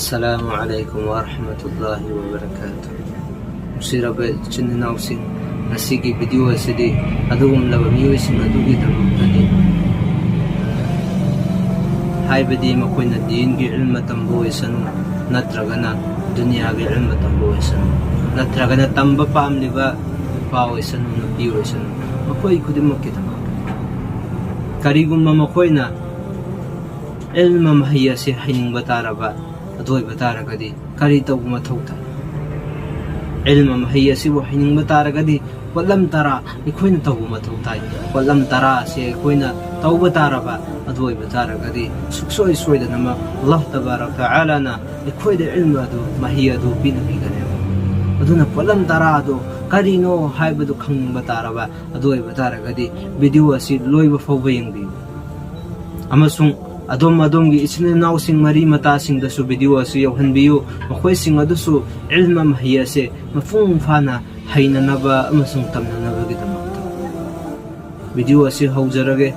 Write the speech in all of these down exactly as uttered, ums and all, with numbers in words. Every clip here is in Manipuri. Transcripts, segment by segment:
Assalamu alaikum wa rahmatullahi wa barakatuh. ꯅꯨꯡꯁꯤꯔꯕ ꯏꯆꯤꯟ ꯏꯅꯥꯎꯁꯤꯡ, ꯉꯁꯤꯒꯤ ꯚꯤꯗꯤꯑꯣ ꯑꯁꯤꯗꯤ ꯑꯗꯨꯒꯨꯝꯂꯕ ꯃꯤꯑꯣꯏꯁꯤꯡ ꯑꯗꯨꯒꯤꯗꯃꯛꯇꯅꯤ꯫ ꯍꯥꯏꯕꯗꯤ ꯃꯈꯣꯏꯅ ꯗꯤꯟꯒꯤ ꯏꯜꯃ ꯇꯝꯕ ꯑꯣꯏꯁꯅꯨ, ꯅꯠꯇ꯭ꯔꯒꯅ ꯗꯨꯅꯤꯌꯥꯒꯤ ꯏꯜꯃ ꯇꯝꯕ ꯑꯣꯏꯁꯅꯨ, ꯅꯠꯇ꯭ꯔꯒꯅ ꯇꯝꯕ ꯄꯥꯝꯂꯤꯕ ꯅꯨꯄꯥ ꯑꯣꯏꯁꯅꯨ, ꯅꯨꯄꯤ ꯑꯣꯏꯁꯅꯨ, ꯃꯈꯣꯏ ꯈꯨꯗꯤꯡꯃꯛꯀꯤꯗꯃꯛ꯫ ꯀꯔꯤꯒꯨꯝꯕ ꯃꯈꯣꯏꯅ ꯏꯜꯃ ꯃꯍꯩ ꯑꯁꯤ ꯍꯩꯅꯤꯡꯕ ꯇꯥꯔꯕ, ꯑꯗꯨ ꯑꯣꯏꯕ ꯇꯥꯔꯒꯗꯤ ꯀꯔꯤ ꯇꯧꯕ ꯃꯊꯧ ꯇꯥꯏ? ꯏꯜꯃ ꯃꯍꯩ ꯑꯁꯤꯕꯨ ꯍꯩꯅꯤꯡꯕ ꯇꯥꯔꯒꯗꯤ ꯄꯣꯠꯂꯝ ꯇꯔꯥ ꯑꯩꯈꯣꯏꯅ ꯇꯧꯕ ꯃꯊꯧ ꯇꯥꯏ꯫ ꯄꯣꯠꯂꯝ ꯇꯔꯥ ꯑꯁꯤ ꯑꯩꯈꯣꯏꯅ ꯇꯧꯕ ꯇꯥꯔꯕ, ꯑꯗꯨ ꯑꯣꯏꯕ ꯇꯥꯔꯒꯗꯤ ꯁꯨꯡꯁꯣꯏ ꯁꯣꯏꯗꯅꯃꯛ ꯑꯜꯂꯥꯍ ꯇꯕꯥꯔꯛ ꯇꯥꯂꯥꯅ ꯑꯩꯈꯣꯏꯗ ꯏꯜꯃ ꯑꯗꯨ, ꯃꯍꯩ ꯑꯗꯨ ꯄꯤꯅꯕꯤꯒꯅꯦꯕ꯫ ꯑꯗꯨꯅ ꯄꯣꯠꯂꯝ ꯇꯔꯥ ꯑꯗꯨ ꯀꯔꯤꯅꯣ ꯍꯥꯏꯕꯗꯨ ꯈꯪꯅꯤꯡꯕ ꯇꯥꯔꯕ, ꯑꯗꯨ ꯑꯣꯏꯕ ꯇꯥꯔꯒꯗꯤ ꯚꯤꯗꯤꯑꯣ ꯑꯁꯤ ꯂꯣꯏꯕ ꯐꯥꯎꯕ ꯌꯦꯡꯕꯤꯌꯨ꯫ ꯑꯃꯁꯨꯡ ꯑꯗꯣꯝ ꯑꯗꯣꯝꯒꯤ ꯏꯆꯤꯟ ꯏꯅꯥꯎꯁꯤꯡ, ꯃꯔꯤ ꯃꯇꯥꯁꯤꯡꯗꯁꯨ ꯚꯤꯗꯤꯑꯣ ꯑꯁꯤ ꯌꯧꯍꯟꯕꯤꯌꯨ꯫ ꯃꯈꯣꯏꯁꯤꯡ ꯑꯗꯨꯁꯨ ꯏꯜꯃ ꯃꯍꯩ ꯑꯁꯦ ꯃꯄꯨꯡ ꯐꯥꯅ ꯍꯩꯅꯅꯕ ꯑꯃꯁꯨꯡ ꯇꯝꯅꯅꯕꯒꯤꯗꯃꯛꯇ꯫ ꯚꯤꯗꯤꯑꯣ ꯑꯁꯤ ꯍꯧꯖꯔꯒꯦ꯫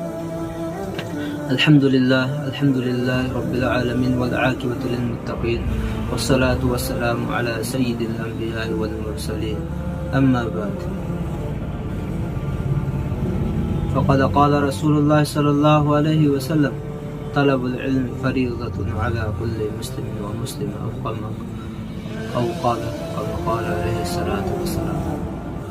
الحمد لله، الحمد لله رب العالمين، والعاقبة للمتقين، والصلاة والسلام على سيد الأنبياء والمرسلين. أما بعد، فقد قال رسول الله صلى الله عليه وسلم: طلب العلم فريضة على كل مسلم ومسلمة، أو كما، أو قال، كما قال عليه الصلاة والسلام.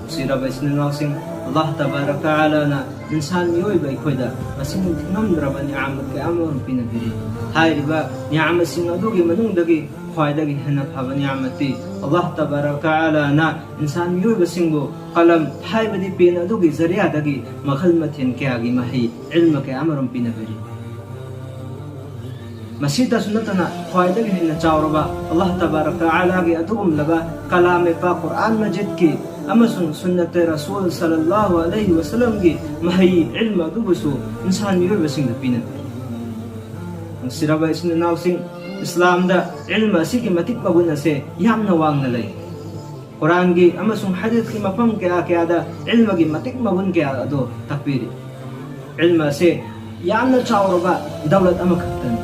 ꯅꯨꯡꯁꯤꯔꯕ ꯏꯆꯤꯟ ꯏꯅꯥꯎꯁꯤꯡ, ꯑꯜꯂꯥꯍ ꯇꯕꯥꯔꯛ ꯇꯥꯂꯥꯅ ꯏꯟꯁꯥꯟ ꯃꯤꯑꯣꯏꯕ ꯑꯩꯈꯣꯏꯗ ꯃꯁꯤꯡ ꯊꯤꯉꯝꯗ꯭ꯔꯕ ꯅꯤꯌꯥꯃꯠ ꯀꯌꯥ ꯑꯃꯔꯣꯝ ꯄꯤꯅꯕꯤꯔꯤ꯫ ꯍꯥꯏꯔꯤꯕ ꯅꯤꯌꯥꯃꯠꯁꯤꯡ ꯑꯗꯨꯒꯤ ꯃꯅꯨꯡꯗꯒꯤ ꯈ꯭ꯋꯥꯏꯗꯒꯤ ꯍꯦꯟꯅ ꯐꯕ ꯅꯤꯌꯥꯃꯠꯇꯤ ꯑꯜꯂꯥꯍ ꯇꯕꯥꯔꯛ ꯇꯥꯂꯥꯅ ꯏꯟꯁꯥꯟ ꯃꯤꯑꯣꯏꯕꯁꯤꯡꯕꯨ ꯀꯂꯝ ꯍꯥꯏꯕꯗꯤ ꯄꯦꯟ ꯑꯗꯨꯒꯤ ꯖꯔꯤꯌꯥꯗꯒꯤ ꯃꯈꯜ ꯃꯊꯦꯜ ꯀꯌꯥꯒꯤ ꯃꯍꯩ, ꯏꯜꯃ ꯀꯌꯥ ꯑꯃꯔꯣꯝ ꯄꯤꯅꯕꯤꯔꯤ꯫ ꯃꯁꯤꯇꯁꯨ ꯅꯠꯇꯅ ꯈ꯭ꯋꯥꯏꯗꯒꯤ ꯍꯦꯟꯅ ꯆꯥꯎꯔꯕ ꯑꯜꯂꯥꯍ ꯇꯕꯥꯔꯛ ꯇꯥꯂꯥꯒꯤ ꯑꯗꯨꯒꯨꯝꯂꯕ ꯀꯂꯥꯝ ꯄꯥꯛ ꯀꯨꯔꯑꯥꯟ ꯃꯖꯤꯗꯀꯤ ꯑꯃꯁꯨꯡ ꯁꯨꯟꯅꯠꯇ ꯔꯁꯨꯜ ꯁꯜꯂꯜꯂꯥꯍꯨ ꯑꯂꯩꯍꯤ ꯋꯁꯜꯂꯝꯒꯤ ꯃꯍꯩ, ꯏꯜꯃ ꯑꯗꯨꯕꯨꯁꯨ ꯏꯟꯁꯥꯟ ꯃꯤꯑꯣꯏꯕꯁꯤꯡꯗ ꯄꯤꯅꯕꯤꯔꯤ꯫ ꯅꯨꯡꯁꯤꯔꯕ ꯏꯆꯤꯟ ꯏꯅꯥꯎꯁꯤꯡ, ꯏꯁꯂꯥꯝꯗ ꯏꯜꯃ ꯑꯁꯤꯒꯤ ꯃꯇꯤꯛ ꯃꯒꯨꯟ ꯑꯁꯦ ꯌꯥꯝꯅ ꯋꯥꯡꯅ ꯂꯩ꯫ ꯀꯨꯔꯥꯟꯒꯤ ꯑꯃꯁꯨꯡ ꯍꯗꯤꯁꯀꯤ ꯃꯐꯝ ꯀꯌꯥ ꯀꯌꯥꯗ ꯏꯜꯃꯒꯤ ꯃꯇꯤꯛ ꯃꯒꯨꯟ ꯀꯌꯥ ꯑꯗꯨ ꯇꯥꯛꯄꯤꯔꯤ꯫ ꯏꯜꯃ ꯑꯁꯤ ꯌꯥꯝꯅ ꯆꯥꯎꯔꯕ ꯗꯧꯂꯠ ꯑꯃꯈꯛꯇꯅꯤ꯫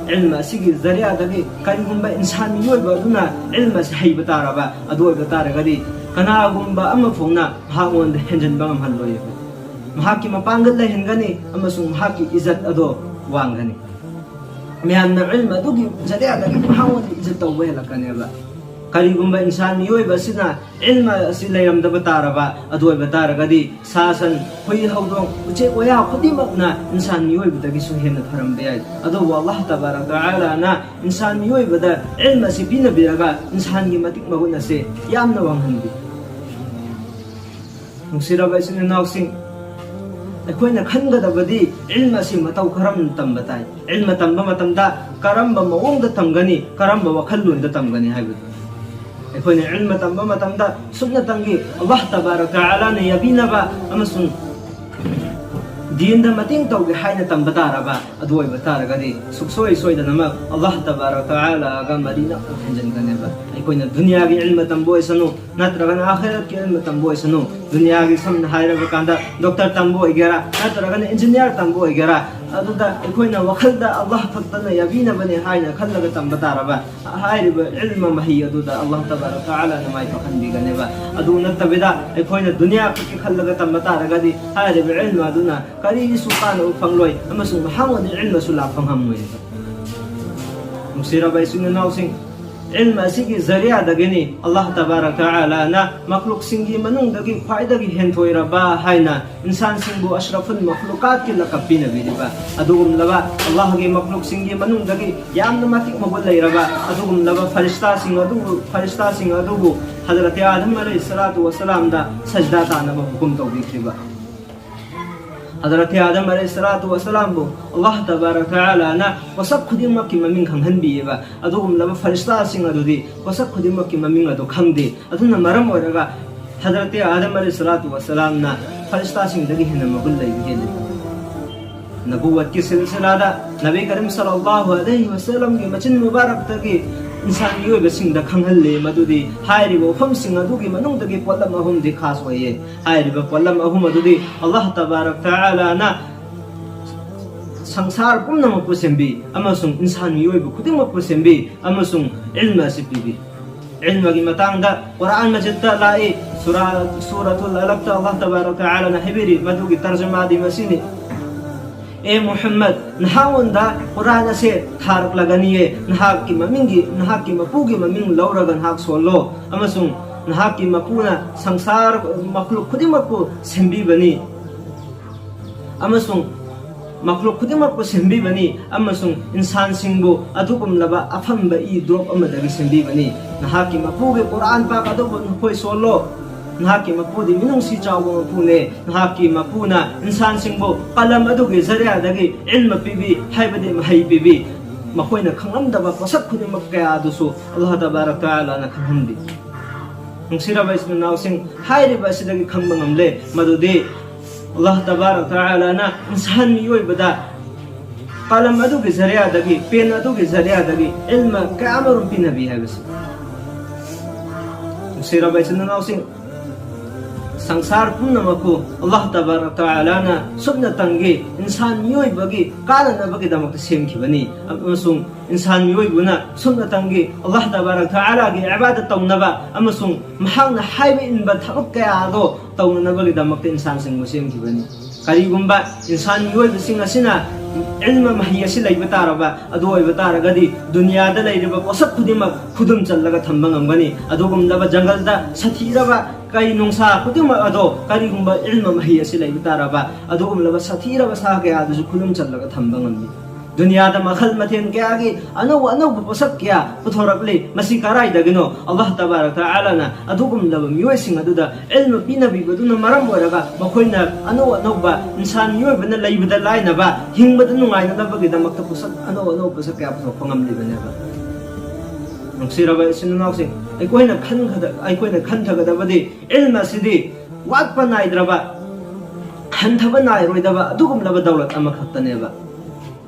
ꯏꯜꯝ ꯑꯁꯤꯒꯤ ꯖꯔꯤꯌꯥꯗꯒꯤ ꯀꯔꯤꯒꯨꯝꯕ ꯏꯟꯁꯥꯟ ꯃꯤꯑꯣꯏꯕ ꯑꯗꯨꯅ ꯏꯜꯝ ꯑꯁꯤ ꯍꯩꯕ ꯇꯥꯔꯕ ꯑꯗꯨ ꯑꯣꯏꯕ ꯇꯥꯔꯒꯗꯤ, ꯀꯅꯥꯒꯨꯝꯕ ꯑꯃ ꯐꯥꯎꯅ ꯃꯍꯥꯛꯉꯣꯟꯗ ꯍꯦꯟꯖꯤꯟꯕ ꯉꯝꯍꯜꯂꯣꯏ꯫ ꯃꯍꯥꯛꯀꯤ ꯃꯄꯥꯡꯒꯜ ꯂꯩꯍꯟꯒꯅꯤ ꯑꯃꯁꯨꯡ ꯃꯍꯥꯛꯀꯤ ꯏꯖꯠ ꯑꯗꯣ ꯋꯥꯡꯒꯅꯤ꯫ ꯃꯌꯥꯝꯅ ꯏꯜꯝ ꯑꯗꯨꯒꯤ ꯖꯔꯤꯌꯥꯗꯒꯤ ꯃꯍꯥꯛꯉꯣꯟꯗ ꯏꯖꯠ ꯇꯧꯕ ꯍꯦꯜꯂꯛꯀꯅꯦꯕ꯫ ꯀꯔꯤꯒꯨꯝꯕ ꯏꯟꯁꯥꯟ ꯃꯤꯑꯣꯏꯕ ꯑꯁꯤꯅ ꯏꯜꯝ ꯑꯁꯤ ꯂꯩꯔꯝꯗꯕ ꯇꯥꯔꯕ ꯑꯗꯨ ꯑꯣꯏꯕ ꯇꯥꯔꯒꯗꯤ, ꯁꯥ ꯁꯟ, ꯍꯨꯏ ꯍꯧꯗꯣꯡ, ꯎꯆꯦꯛ ꯋꯥꯌꯥ ꯈꯨꯗꯤꯡꯃꯛꯅ ꯏꯟꯁꯥꯟ ꯃꯤꯑꯣꯏꯕꯗꯒꯤꯁꯨ ꯍꯦꯟꯅ ꯐꯔꯝꯕ ꯌꯥꯏ꯫ ꯑꯗꯨꯕꯨ ꯑꯜꯂꯥꯍ ꯇꯕꯥꯔꯛ ꯇꯥꯂꯥꯅ ꯏꯟꯁꯥꯟ ꯃꯤꯑꯣꯏꯕꯗ ꯏꯜꯝ ꯑꯁꯤ ꯄꯤꯅꯕꯤꯔꯒ ꯏꯟꯁꯥꯟꯒꯤ ꯃꯇꯤꯛ ꯃꯒꯨꯟ ꯑꯁꯤ ꯌꯥꯝꯅ ꯋꯥꯡꯍꯟꯕꯤ꯫ ꯅꯨꯡꯁꯤꯔꯕ ꯏꯆꯤꯟ ꯏꯅꯥꯎꯁꯤꯡ, ꯑꯩꯈꯣꯏꯅ ꯈꯟꯒꯗꯕꯗꯤ ꯏꯜꯝ ꯑꯁꯤ ꯃꯇꯧ ꯀꯔꯝꯅ ꯇꯝꯕ ꯇꯥꯏ, ꯏꯜꯝ ꯇꯝꯕ ꯃꯇꯝꯗ ꯀꯔꯝꯕ ꯃꯑꯣꯡꯗ ꯇꯝꯒꯅꯤ, ꯀꯔꯝꯕ ꯋꯥꯈꯜꯂꯣꯟꯗ ꯇꯝꯒꯅꯤ ꯍꯥꯏꯕꯗꯨ꯫ ꯑꯩꯈꯣꯏꯅ ꯏꯜꯝ ꯇꯝꯕ ꯃꯇꯝꯗ ꯁꯨꯞꯅꯇꯪꯒꯤ ꯑꯜꯂꯥꯍ ꯇꯕꯥꯔꯛ ꯇꯥꯂꯥꯅ ꯌꯥꯕꯤꯅꯕ ꯑꯃꯁꯨꯡ ꯗꯤꯟꯗ ꯃꯇꯦꯡ ꯇꯧꯒꯦ ꯍꯥꯏꯅ ꯇꯝꯕ ꯇꯥꯔꯕ ꯑꯗꯨ ꯑꯣꯏꯕ ꯇꯥꯔꯒꯗꯤ, ꯁꯨꯛꯁꯣꯏ ꯁꯣꯏꯗꯅꯃꯛ ꯑꯜꯂꯥꯍ ꯇꯕꯥꯔꯛ ꯇꯥꯂꯥꯒ ꯃꯔꯤ ꯅꯛꯅ ꯍꯦꯟꯖꯤꯟꯒꯅꯦꯕ꯫ ꯑꯩꯈꯣꯏꯅ ꯗꯨꯅꯤꯌꯥꯒꯤ ꯏꯜꯝ ꯇꯝꯕ ꯑꯣꯏꯁꯅꯨ, ꯅꯠꯇ꯭ꯔꯒꯅ ꯑꯥꯈꯤꯔꯠꯀꯤ ꯏꯜꯝ ꯇꯝꯕ ꯑꯣꯏꯁꯅꯨ, ꯗꯨꯅꯤꯌꯥꯒꯤ, ꯁꯝꯅ ꯍꯥꯏꯔꯕ ꯀꯥꯟꯗ, ꯗꯣꯛꯇꯔ ꯇꯝꯕ ꯑꯣꯏꯒꯦꯔꯥ, ꯅꯠꯇ꯭ꯔꯒꯅ ꯏꯟꯖꯤꯅꯤꯌꯥꯔ ꯇꯝꯕ ꯑꯣꯏꯒꯦꯔꯥ, ꯑꯗꯨꯗ ꯑꯩꯈꯣꯏꯅ ꯋꯥꯈꯜꯗ ꯑꯜꯂꯥꯍ ꯈꯛꯇꯅ ꯌꯥꯕꯤꯅꯕꯅꯦ ꯍꯥꯏꯅ ꯈꯜꯂꯒ ꯇꯝꯕ ꯇꯥꯔꯕ, ꯍꯥꯏꯔꯤꯕ ꯏꯜꯝ ꯃꯍꯩ ꯑꯗꯨꯗ ꯑꯜꯂꯥꯍ ꯇꯕꯥꯔꯛ ꯇꯥꯂꯥꯅ ꯃꯥꯏ ꯄꯥꯛꯍꯟꯕꯤꯒꯅꯦꯕ꯫ ꯑꯗꯨ ꯅꯠꯇꯕꯤꯗ ꯑꯩꯈꯣꯏꯅ ꯗꯨꯅꯤꯌꯥ ꯈꯛꯀꯤ ꯈꯜꯂꯒ ꯇꯝꯕ ꯇꯥꯔꯒꯗꯤ, ꯍꯥꯏꯔꯤꯕ ꯏꯜꯝ ꯑꯗꯨꯅ ꯀꯔꯤꯁꯨ ꯀꯥꯟꯅꯕ ꯐꯪꯂꯣꯏ ꯑꯃꯁꯨꯡ ꯃꯍꯥꯛꯉꯣꯟꯗ ꯏꯜꯝꯁꯨ ꯂꯥꯛꯄ ꯉꯝꯃꯣꯏ꯫ ꯅꯨꯡꯁꯤꯔꯕ ꯏꯆꯤꯟ ꯏꯅꯥꯎꯁꯤꯡ, ꯏꯜꯝ ꯑꯁꯤꯒꯤ ꯖꯔꯤꯌꯥꯗꯒꯤꯅꯤ ꯑꯜꯂꯥꯍ ꯇꯕꯥꯔꯛ ꯇꯥꯂꯥꯅ ꯃꯈꯂꯨꯛꯁꯤꯡꯒꯤ ꯃꯅꯨꯡꯗꯒꯤ ꯈ꯭ꯋꯥꯏꯗꯒꯤ ꯍꯦꯟꯊꯣꯏꯔꯕ ꯍꯥꯏꯅ ꯏꯟꯁꯥꯟꯁꯤꯡꯕꯨ ꯑꯁ꯭ꯔꯐꯨꯜ ꯃꯈꯂꯨꯀꯥꯠꯀꯤ ꯂꯀꯞ ꯄꯤꯅꯕꯤꯔꯤꯕ꯫ ꯑꯗꯨꯒꯨꯝꯂꯕ ꯑꯜꯂꯥꯍꯒꯤ ꯃꯈꯂꯨꯛꯁꯤꯡꯒꯤ ꯃꯅꯨꯡꯗꯒꯤ ꯌꯥꯝꯅ ꯃꯇꯤꯛ ꯃꯒꯨꯟ ꯂꯩꯔꯕ ꯑꯗꯨꯒꯨꯝꯂꯕ ꯐꯔꯤꯁꯇꯥꯁꯤꯡ ꯑꯗꯨꯕꯨ, ꯐꯔꯤꯁꯇꯥꯁꯤꯡ ꯑꯗꯨꯕꯨ ꯍꯖꯔꯠ ꯑꯥꯗꯝ ꯑꯂꯩꯍꯤ ꯁꯂꯥꯇꯨ ꯋꯁꯂꯥꯝꯗ ꯁꯖꯗꯥ ꯇꯥꯅꯕ ꯍꯨꯀꯨꯝ ꯇꯧꯕꯤꯈꯤꯕ꯫ ꯍꯖꯔꯠ ꯑꯥꯗꯝ ꯑꯂꯩꯍꯤ ꯁꯂꯥꯇꯨ ꯋꯁꯂꯥꯝꯕꯨ ꯑꯜꯂꯥꯍ ꯇꯕꯥꯔꯛ ꯇꯥꯂꯥꯅ ꯄꯣꯠꯁꯛ ꯈꯨꯗꯤꯡꯃꯛꯀꯤ ꯃꯃꯤꯡ ꯈꯪꯍꯟꯕꯤꯌꯦꯕ꯫ ꯑꯗꯨꯒꯨꯝꯂꯕ ꯐꯔꯤꯁꯇꯥꯁꯤꯡ ꯑꯗꯨꯗꯤ ꯄꯣꯠꯁꯛ ꯈꯨꯗꯤꯡꯃꯛꯀꯤ ꯃꯃꯤꯡ ꯑꯗꯨ ꯈꯪꯗꯦ꯫ ꯑꯗꯨꯅ ꯃꯔꯝ ꯑꯣꯏꯔꯒ ꯍꯖꯔꯠ ꯑꯥꯗꯝ ꯑꯂꯩꯍꯤ ꯁꯂꯥꯇꯨ ꯋꯁꯂꯥꯝꯅ ꯐꯔꯤꯁꯇꯥꯁꯤꯡꯗꯒꯤ ꯍꯦꯟꯅ ꯃꯒꯨꯟ ꯂꯩꯕ ꯍꯦꯜꯂꯤ꯫ ꯅꯕꯨꯋꯠꯀꯤ ꯁꯤꯜꯁꯤꯂꯥꯗ ꯅꯕꯤ ꯀꯔꯤꯝ ꯁꯜꯂꯜꯂꯥꯍꯨ ꯑꯂꯩꯍꯤ ꯋꯁꯜꯂꯝꯒꯤ ꯃꯆꯤꯟ ꯃꯨꯕꯥꯔꯛꯇꯒꯤ ꯏꯟꯁꯥꯟ ꯃꯤꯑꯣꯏꯕꯁꯤꯡꯗ ꯈꯪꯍꯜꯂꯤ ꯃꯗꯨꯗꯤ ꯍꯥꯏꯔꯤꯕ ꯋꯥꯐꯝꯁꯤꯡ ꯑꯗꯨꯒꯤ ꯃꯅꯨꯡꯗꯒꯤ ꯄꯣꯠꯂꯝ ꯑꯍꯨꯝꯗꯤ ꯈꯥꯁ ꯑꯣꯏꯌꯦ꯫ ꯍꯥꯏꯔꯤꯕ ꯄꯣꯠꯂꯝ ꯑꯍꯨꯝ ꯑꯗꯨꯗꯤ ꯑꯜꯂꯥꯍ ꯇꯕꯥꯔꯛ ꯇꯥꯂꯥꯅ ꯁꯪꯁꯥꯔ ꯄꯨꯝꯅꯃꯛꯄꯨ ꯁꯦꯝꯕꯤ ꯑꯃꯁꯨꯡ ꯏꯟꯁꯥꯟ ꯃꯤꯑꯣꯏꯕ ꯈꯨꯗꯤꯡꯃꯛꯄꯨ ꯁꯦꯝꯕꯤ ꯑꯃꯁꯨꯡ ꯏꯜꯃ ꯑꯁꯤ ꯄꯤꯕꯤ꯫ ꯏꯜꯃꯒꯤ ꯃꯇꯥꯡꯗ ꯀꯨꯔꯥꯟ ꯃꯖꯤꯗꯇ ꯂꯥꯛꯏ, ꯁꯨꯔꯥ, ꯁꯨꯔꯥꯇꯨꯜ ꯑꯂꯛꯇ ꯑꯜꯂꯥꯍ ꯇꯕꯥꯔꯛ ꯇꯥꯂꯥꯅ ꯍꯥꯏꯕꯤꯔꯤ, ꯃꯗꯨꯒꯤ ꯇꯔꯖꯃꯥꯗꯤ ꯃꯁꯤꯅꯤ: ꯑꯦ ꯃꯨꯍꯝꯃꯗ, ꯅꯍꯥꯛꯉꯣꯟꯗ ꯀꯨꯔꯥꯟ ꯑꯁꯦ ꯊꯥꯔꯛꯂꯒꯅꯤꯌꯦ, ꯅꯍꯥꯛꯀꯤ ꯃꯃꯤꯡꯒꯤ, ꯅꯍꯥꯛꯀꯤ ꯃꯄꯨꯒꯤ ꯃꯃꯤꯡ ꯂꯧꯔꯒ ꯅꯍꯥꯛ ꯁꯣꯜꯂꯣ, ꯑꯃꯁꯨꯡ ꯅꯍꯥꯛꯀꯤ ꯃꯄꯨꯅ ꯁꯪꯁꯥꯔ ꯃꯈꯂꯨꯛ ꯈꯨꯗꯤꯡꯃꯛꯄꯨ ꯁꯦꯝꯕꯤꯕꯅꯤ꯫ ꯑꯃꯁꯨꯡ ꯃꯈꯂꯨꯛ ꯈꯨꯗꯤꯡꯃꯛꯄꯨ ꯁꯦꯝꯕꯤꯕꯅꯤ, ꯑꯃꯁꯨꯡ ꯏꯟꯁꯥꯟꯁꯤꯡꯕꯨ ꯑꯗꯨꯒꯨꯝꯂꯕ ꯑꯐꯝꯕ ꯏ ꯗ꯭ꯔꯣꯞ ꯑꯃꯗꯒꯤ ꯁꯦꯝꯕꯤꯕꯅꯤ꯫ ꯅꯍꯥꯛꯀꯤ ꯃꯄꯨꯒꯤ ꯀꯨꯔꯥꯟ ꯄꯥꯛ ꯑꯗꯨꯕꯨ ꯅꯈꯣꯏ ꯁꯣꯜꯂꯣ꯫ ꯅꯍꯥꯛꯀꯤ ꯃꯄꯨꯗꯤ ꯃꯤꯅꯨꯡꯁꯤ ꯆꯥꯎꯕ ꯃꯄꯨꯅꯦ꯫ ꯅꯍꯥꯛꯀꯤ ꯃꯄꯨꯅ ꯏꯟꯁꯥꯟꯁꯤꯡꯕꯨ ꯀꯂꯝ ꯑꯗꯨꯒꯤ ꯖꯔꯤꯌꯥꯗꯒꯤ ꯏꯜꯃ ꯄꯤꯕꯤ, ꯍꯥꯏꯕꯗꯤ ꯃꯍꯩ ꯄꯤꯕꯤ꯫ ꯃꯈꯣꯏꯅ ꯈꯪꯂꯝꯗꯕ ꯄꯣꯠꯁꯛ ꯈꯨꯗꯤꯡꯃꯛ ꯀꯌꯥ ꯑꯗꯨꯁꯨ ꯑꯜꯂꯥꯍ ꯇꯕꯥꯔꯛ ꯇꯥꯂꯥꯅ ꯈꯪꯍꯟꯕꯤ꯫ ꯅꯨꯡꯁꯤꯔꯕ ꯏꯆꯤꯟ ꯏꯅꯥꯎꯁꯤꯡ, ꯍꯥꯏꯔꯤꯕ ꯑꯁꯤꯗꯒꯤ ꯈꯪꯕ ꯉꯝꯂꯦ ꯃꯗꯨꯗꯤ ꯑꯜꯂꯥꯍ ꯇꯕꯥꯔꯛ ꯇꯥꯂꯥꯅ ꯏꯟꯁꯥꯟ ꯃꯤꯑꯣꯏꯕꯗ ꯀꯂꯝ ꯑꯗꯨꯒꯤ ꯖꯔꯤꯌꯥꯗꯒꯤ, ꯄꯦꯟ ꯑꯗꯨꯒꯤ ꯖꯔꯤꯌꯥꯗꯒꯤ ꯏꯜꯃ ꯀꯌꯥ ꯑꯃꯔꯣꯝ ꯄꯤꯅꯕꯤ ꯍꯥꯏꯕꯁꯤ꯫ ꯅꯨꯡꯁꯤꯔꯕ ꯏꯆꯤꯟ ꯏꯅꯥꯎꯁꯤꯡ, ꯁꯪꯁꯥꯔ ꯄꯨꯝꯅꯃꯛꯄꯨ ꯑꯜꯂꯥꯍ ꯇꯕꯥꯔꯛ ꯇꯥꯂꯥꯅ ꯁꯨꯞꯅꯇꯪꯒꯤ ꯏꯟꯁꯥꯟ ꯃꯤꯑꯣꯏꯕꯒꯤ ꯀꯥꯟꯅꯅꯕꯒꯤꯗꯃꯛꯇ ꯁꯦꯝꯈꯤꯕꯅꯤ, ꯑꯃꯁꯨꯡ ꯏꯟꯁꯥꯟ ꯃꯤꯑꯣꯏꯕꯅ ꯁꯨꯞꯅꯇꯪꯒꯤ ꯑꯜꯂꯥꯍ ꯇꯕꯥꯔꯛ ꯇꯥꯂꯥꯒꯤ ꯏꯕꯥꯗꯠ ꯇꯧꯅꯕ ꯑꯃꯁꯨꯡ ꯃꯍꯥꯛꯅ ꯍꯥꯏꯕ ꯏꯟꯕ ꯊꯕꯛ ꯀꯌꯥ ꯑꯗꯣ ꯇꯧꯅꯅꯕꯒꯤꯗꯃꯛꯇ ꯏꯟꯁꯥꯟꯁꯤꯡꯕꯨ ꯁꯦꯝꯈꯤꯕꯅꯤ꯫ ꯀꯔꯤꯒꯨꯝꯕ ꯏꯟꯁꯥꯟ ꯃꯤꯑꯣꯏꯕꯁꯤꯡ ꯑꯁꯤꯅ ꯏꯜꯃ ꯃꯍꯩ ꯑꯁꯤ ꯂꯩꯕ ꯇꯥꯔꯕ ꯑꯗꯨ ꯑꯣꯏꯕ ꯇꯥꯔꯒꯗꯤ ꯗꯨꯅꯤꯌꯥꯗ ꯂꯩꯔꯤꯕ ꯄꯣꯠꯁꯛ ꯈꯨꯗꯤꯡꯃꯛ ꯈꯨꯗꯨꯝ ꯆꯜꯂꯒ ꯊꯝꯕ ꯉꯝꯒꯅꯤ꯫ ꯑꯗꯨꯒꯨꯝꯂꯕ ꯖꯪꯒꯜꯗ ꯁꯥꯊꯤꯔꯕ ꯀꯩ ꯅꯨꯡꯁꯥ ꯈꯨꯗꯤꯡꯃꯛ ꯑꯗꯣ ꯀꯔꯤꯒꯨꯝꯕ ꯏꯜꯃ ꯃꯍꯩ ꯑꯁꯤ ꯂꯩꯕ ꯇꯥꯔꯕ ꯑꯗꯨꯒꯨꯝꯂꯕ ꯁꯥꯊꯤꯔꯕ ꯁꯥ ꯀꯌꯥ ꯑꯗꯨꯁꯨ ꯈꯨꯗꯨꯝ ꯆꯜꯂꯒ ꯊꯝꯕ ꯉꯝꯃꯤ꯫ ꯗꯨꯅꯤꯌꯥꯗ ꯃꯈꯜ ꯃꯊꯦꯜ ꯀꯌꯥꯒꯤ ꯑꯅꯧ ꯑꯅꯧꯕ ꯄꯣꯠꯁꯛ ꯀꯌꯥ ꯄꯨꯊꯣꯔꯛꯂꯤ꯫ ꯃꯁꯤ ꯀꯔꯥꯏꯗꯒꯤꯅꯣ? ꯑꯜꯂꯥꯍ ꯇꯕꯥꯔꯛ ꯇꯥꯂꯥꯅ ꯑꯗꯨꯒꯨꯝꯂꯕ ꯃꯤꯑꯣꯏꯁꯤꯡ ꯑꯗꯨꯗ ꯏꯜꯃ ꯄꯤꯅꯕꯤꯕꯗꯨꯅ ꯃꯔꯝ ꯑꯣꯏꯔꯒ ꯃꯈꯣꯏꯅ ꯑꯅꯧ ꯑꯅꯧꯕ ꯏꯟꯁꯥꯟ ꯃꯤꯑꯣꯏꯕꯅ ꯂꯩꯕꯗ ꯂꯥꯏꯅꯕ, ꯍꯤꯡꯕꯗ ꯅꯨꯡꯉꯥꯏꯅꯅꯕꯒꯤꯗꯃꯛꯇ ꯄꯣꯠꯁꯛ ꯑꯅꯧ ꯑꯅꯧꯕ ꯄꯣꯠꯁꯛ ꯀꯌꯥ ꯄꯨꯊꯣꯛꯄ ꯉꯝꯂꯤꯕꯅꯦꯕ꯫ ꯅꯨꯡꯁꯤꯔꯕ ꯏꯆꯤꯟ ꯏꯅꯥꯎꯁꯤꯡ, ꯑꯩꯈꯣꯏꯅ ꯈꯟꯒꯗ-, ꯑꯩꯈꯣꯏꯅ ꯈꯟꯊꯒꯗꯕꯗꯤ ꯏꯜꯃ ꯑꯁꯤꯗꯤ ꯋꯥꯠꯄ ꯅꯥꯏꯗ꯭ꯔꯕ, ꯍꯟꯊꯕ ꯅꯥꯏꯔꯣꯏꯗꯕ ꯑꯗꯨꯒꯨꯝꯂꯕ ꯗꯧꯂꯠ ꯑꯃꯈꯛꯇꯅꯦꯕ꯫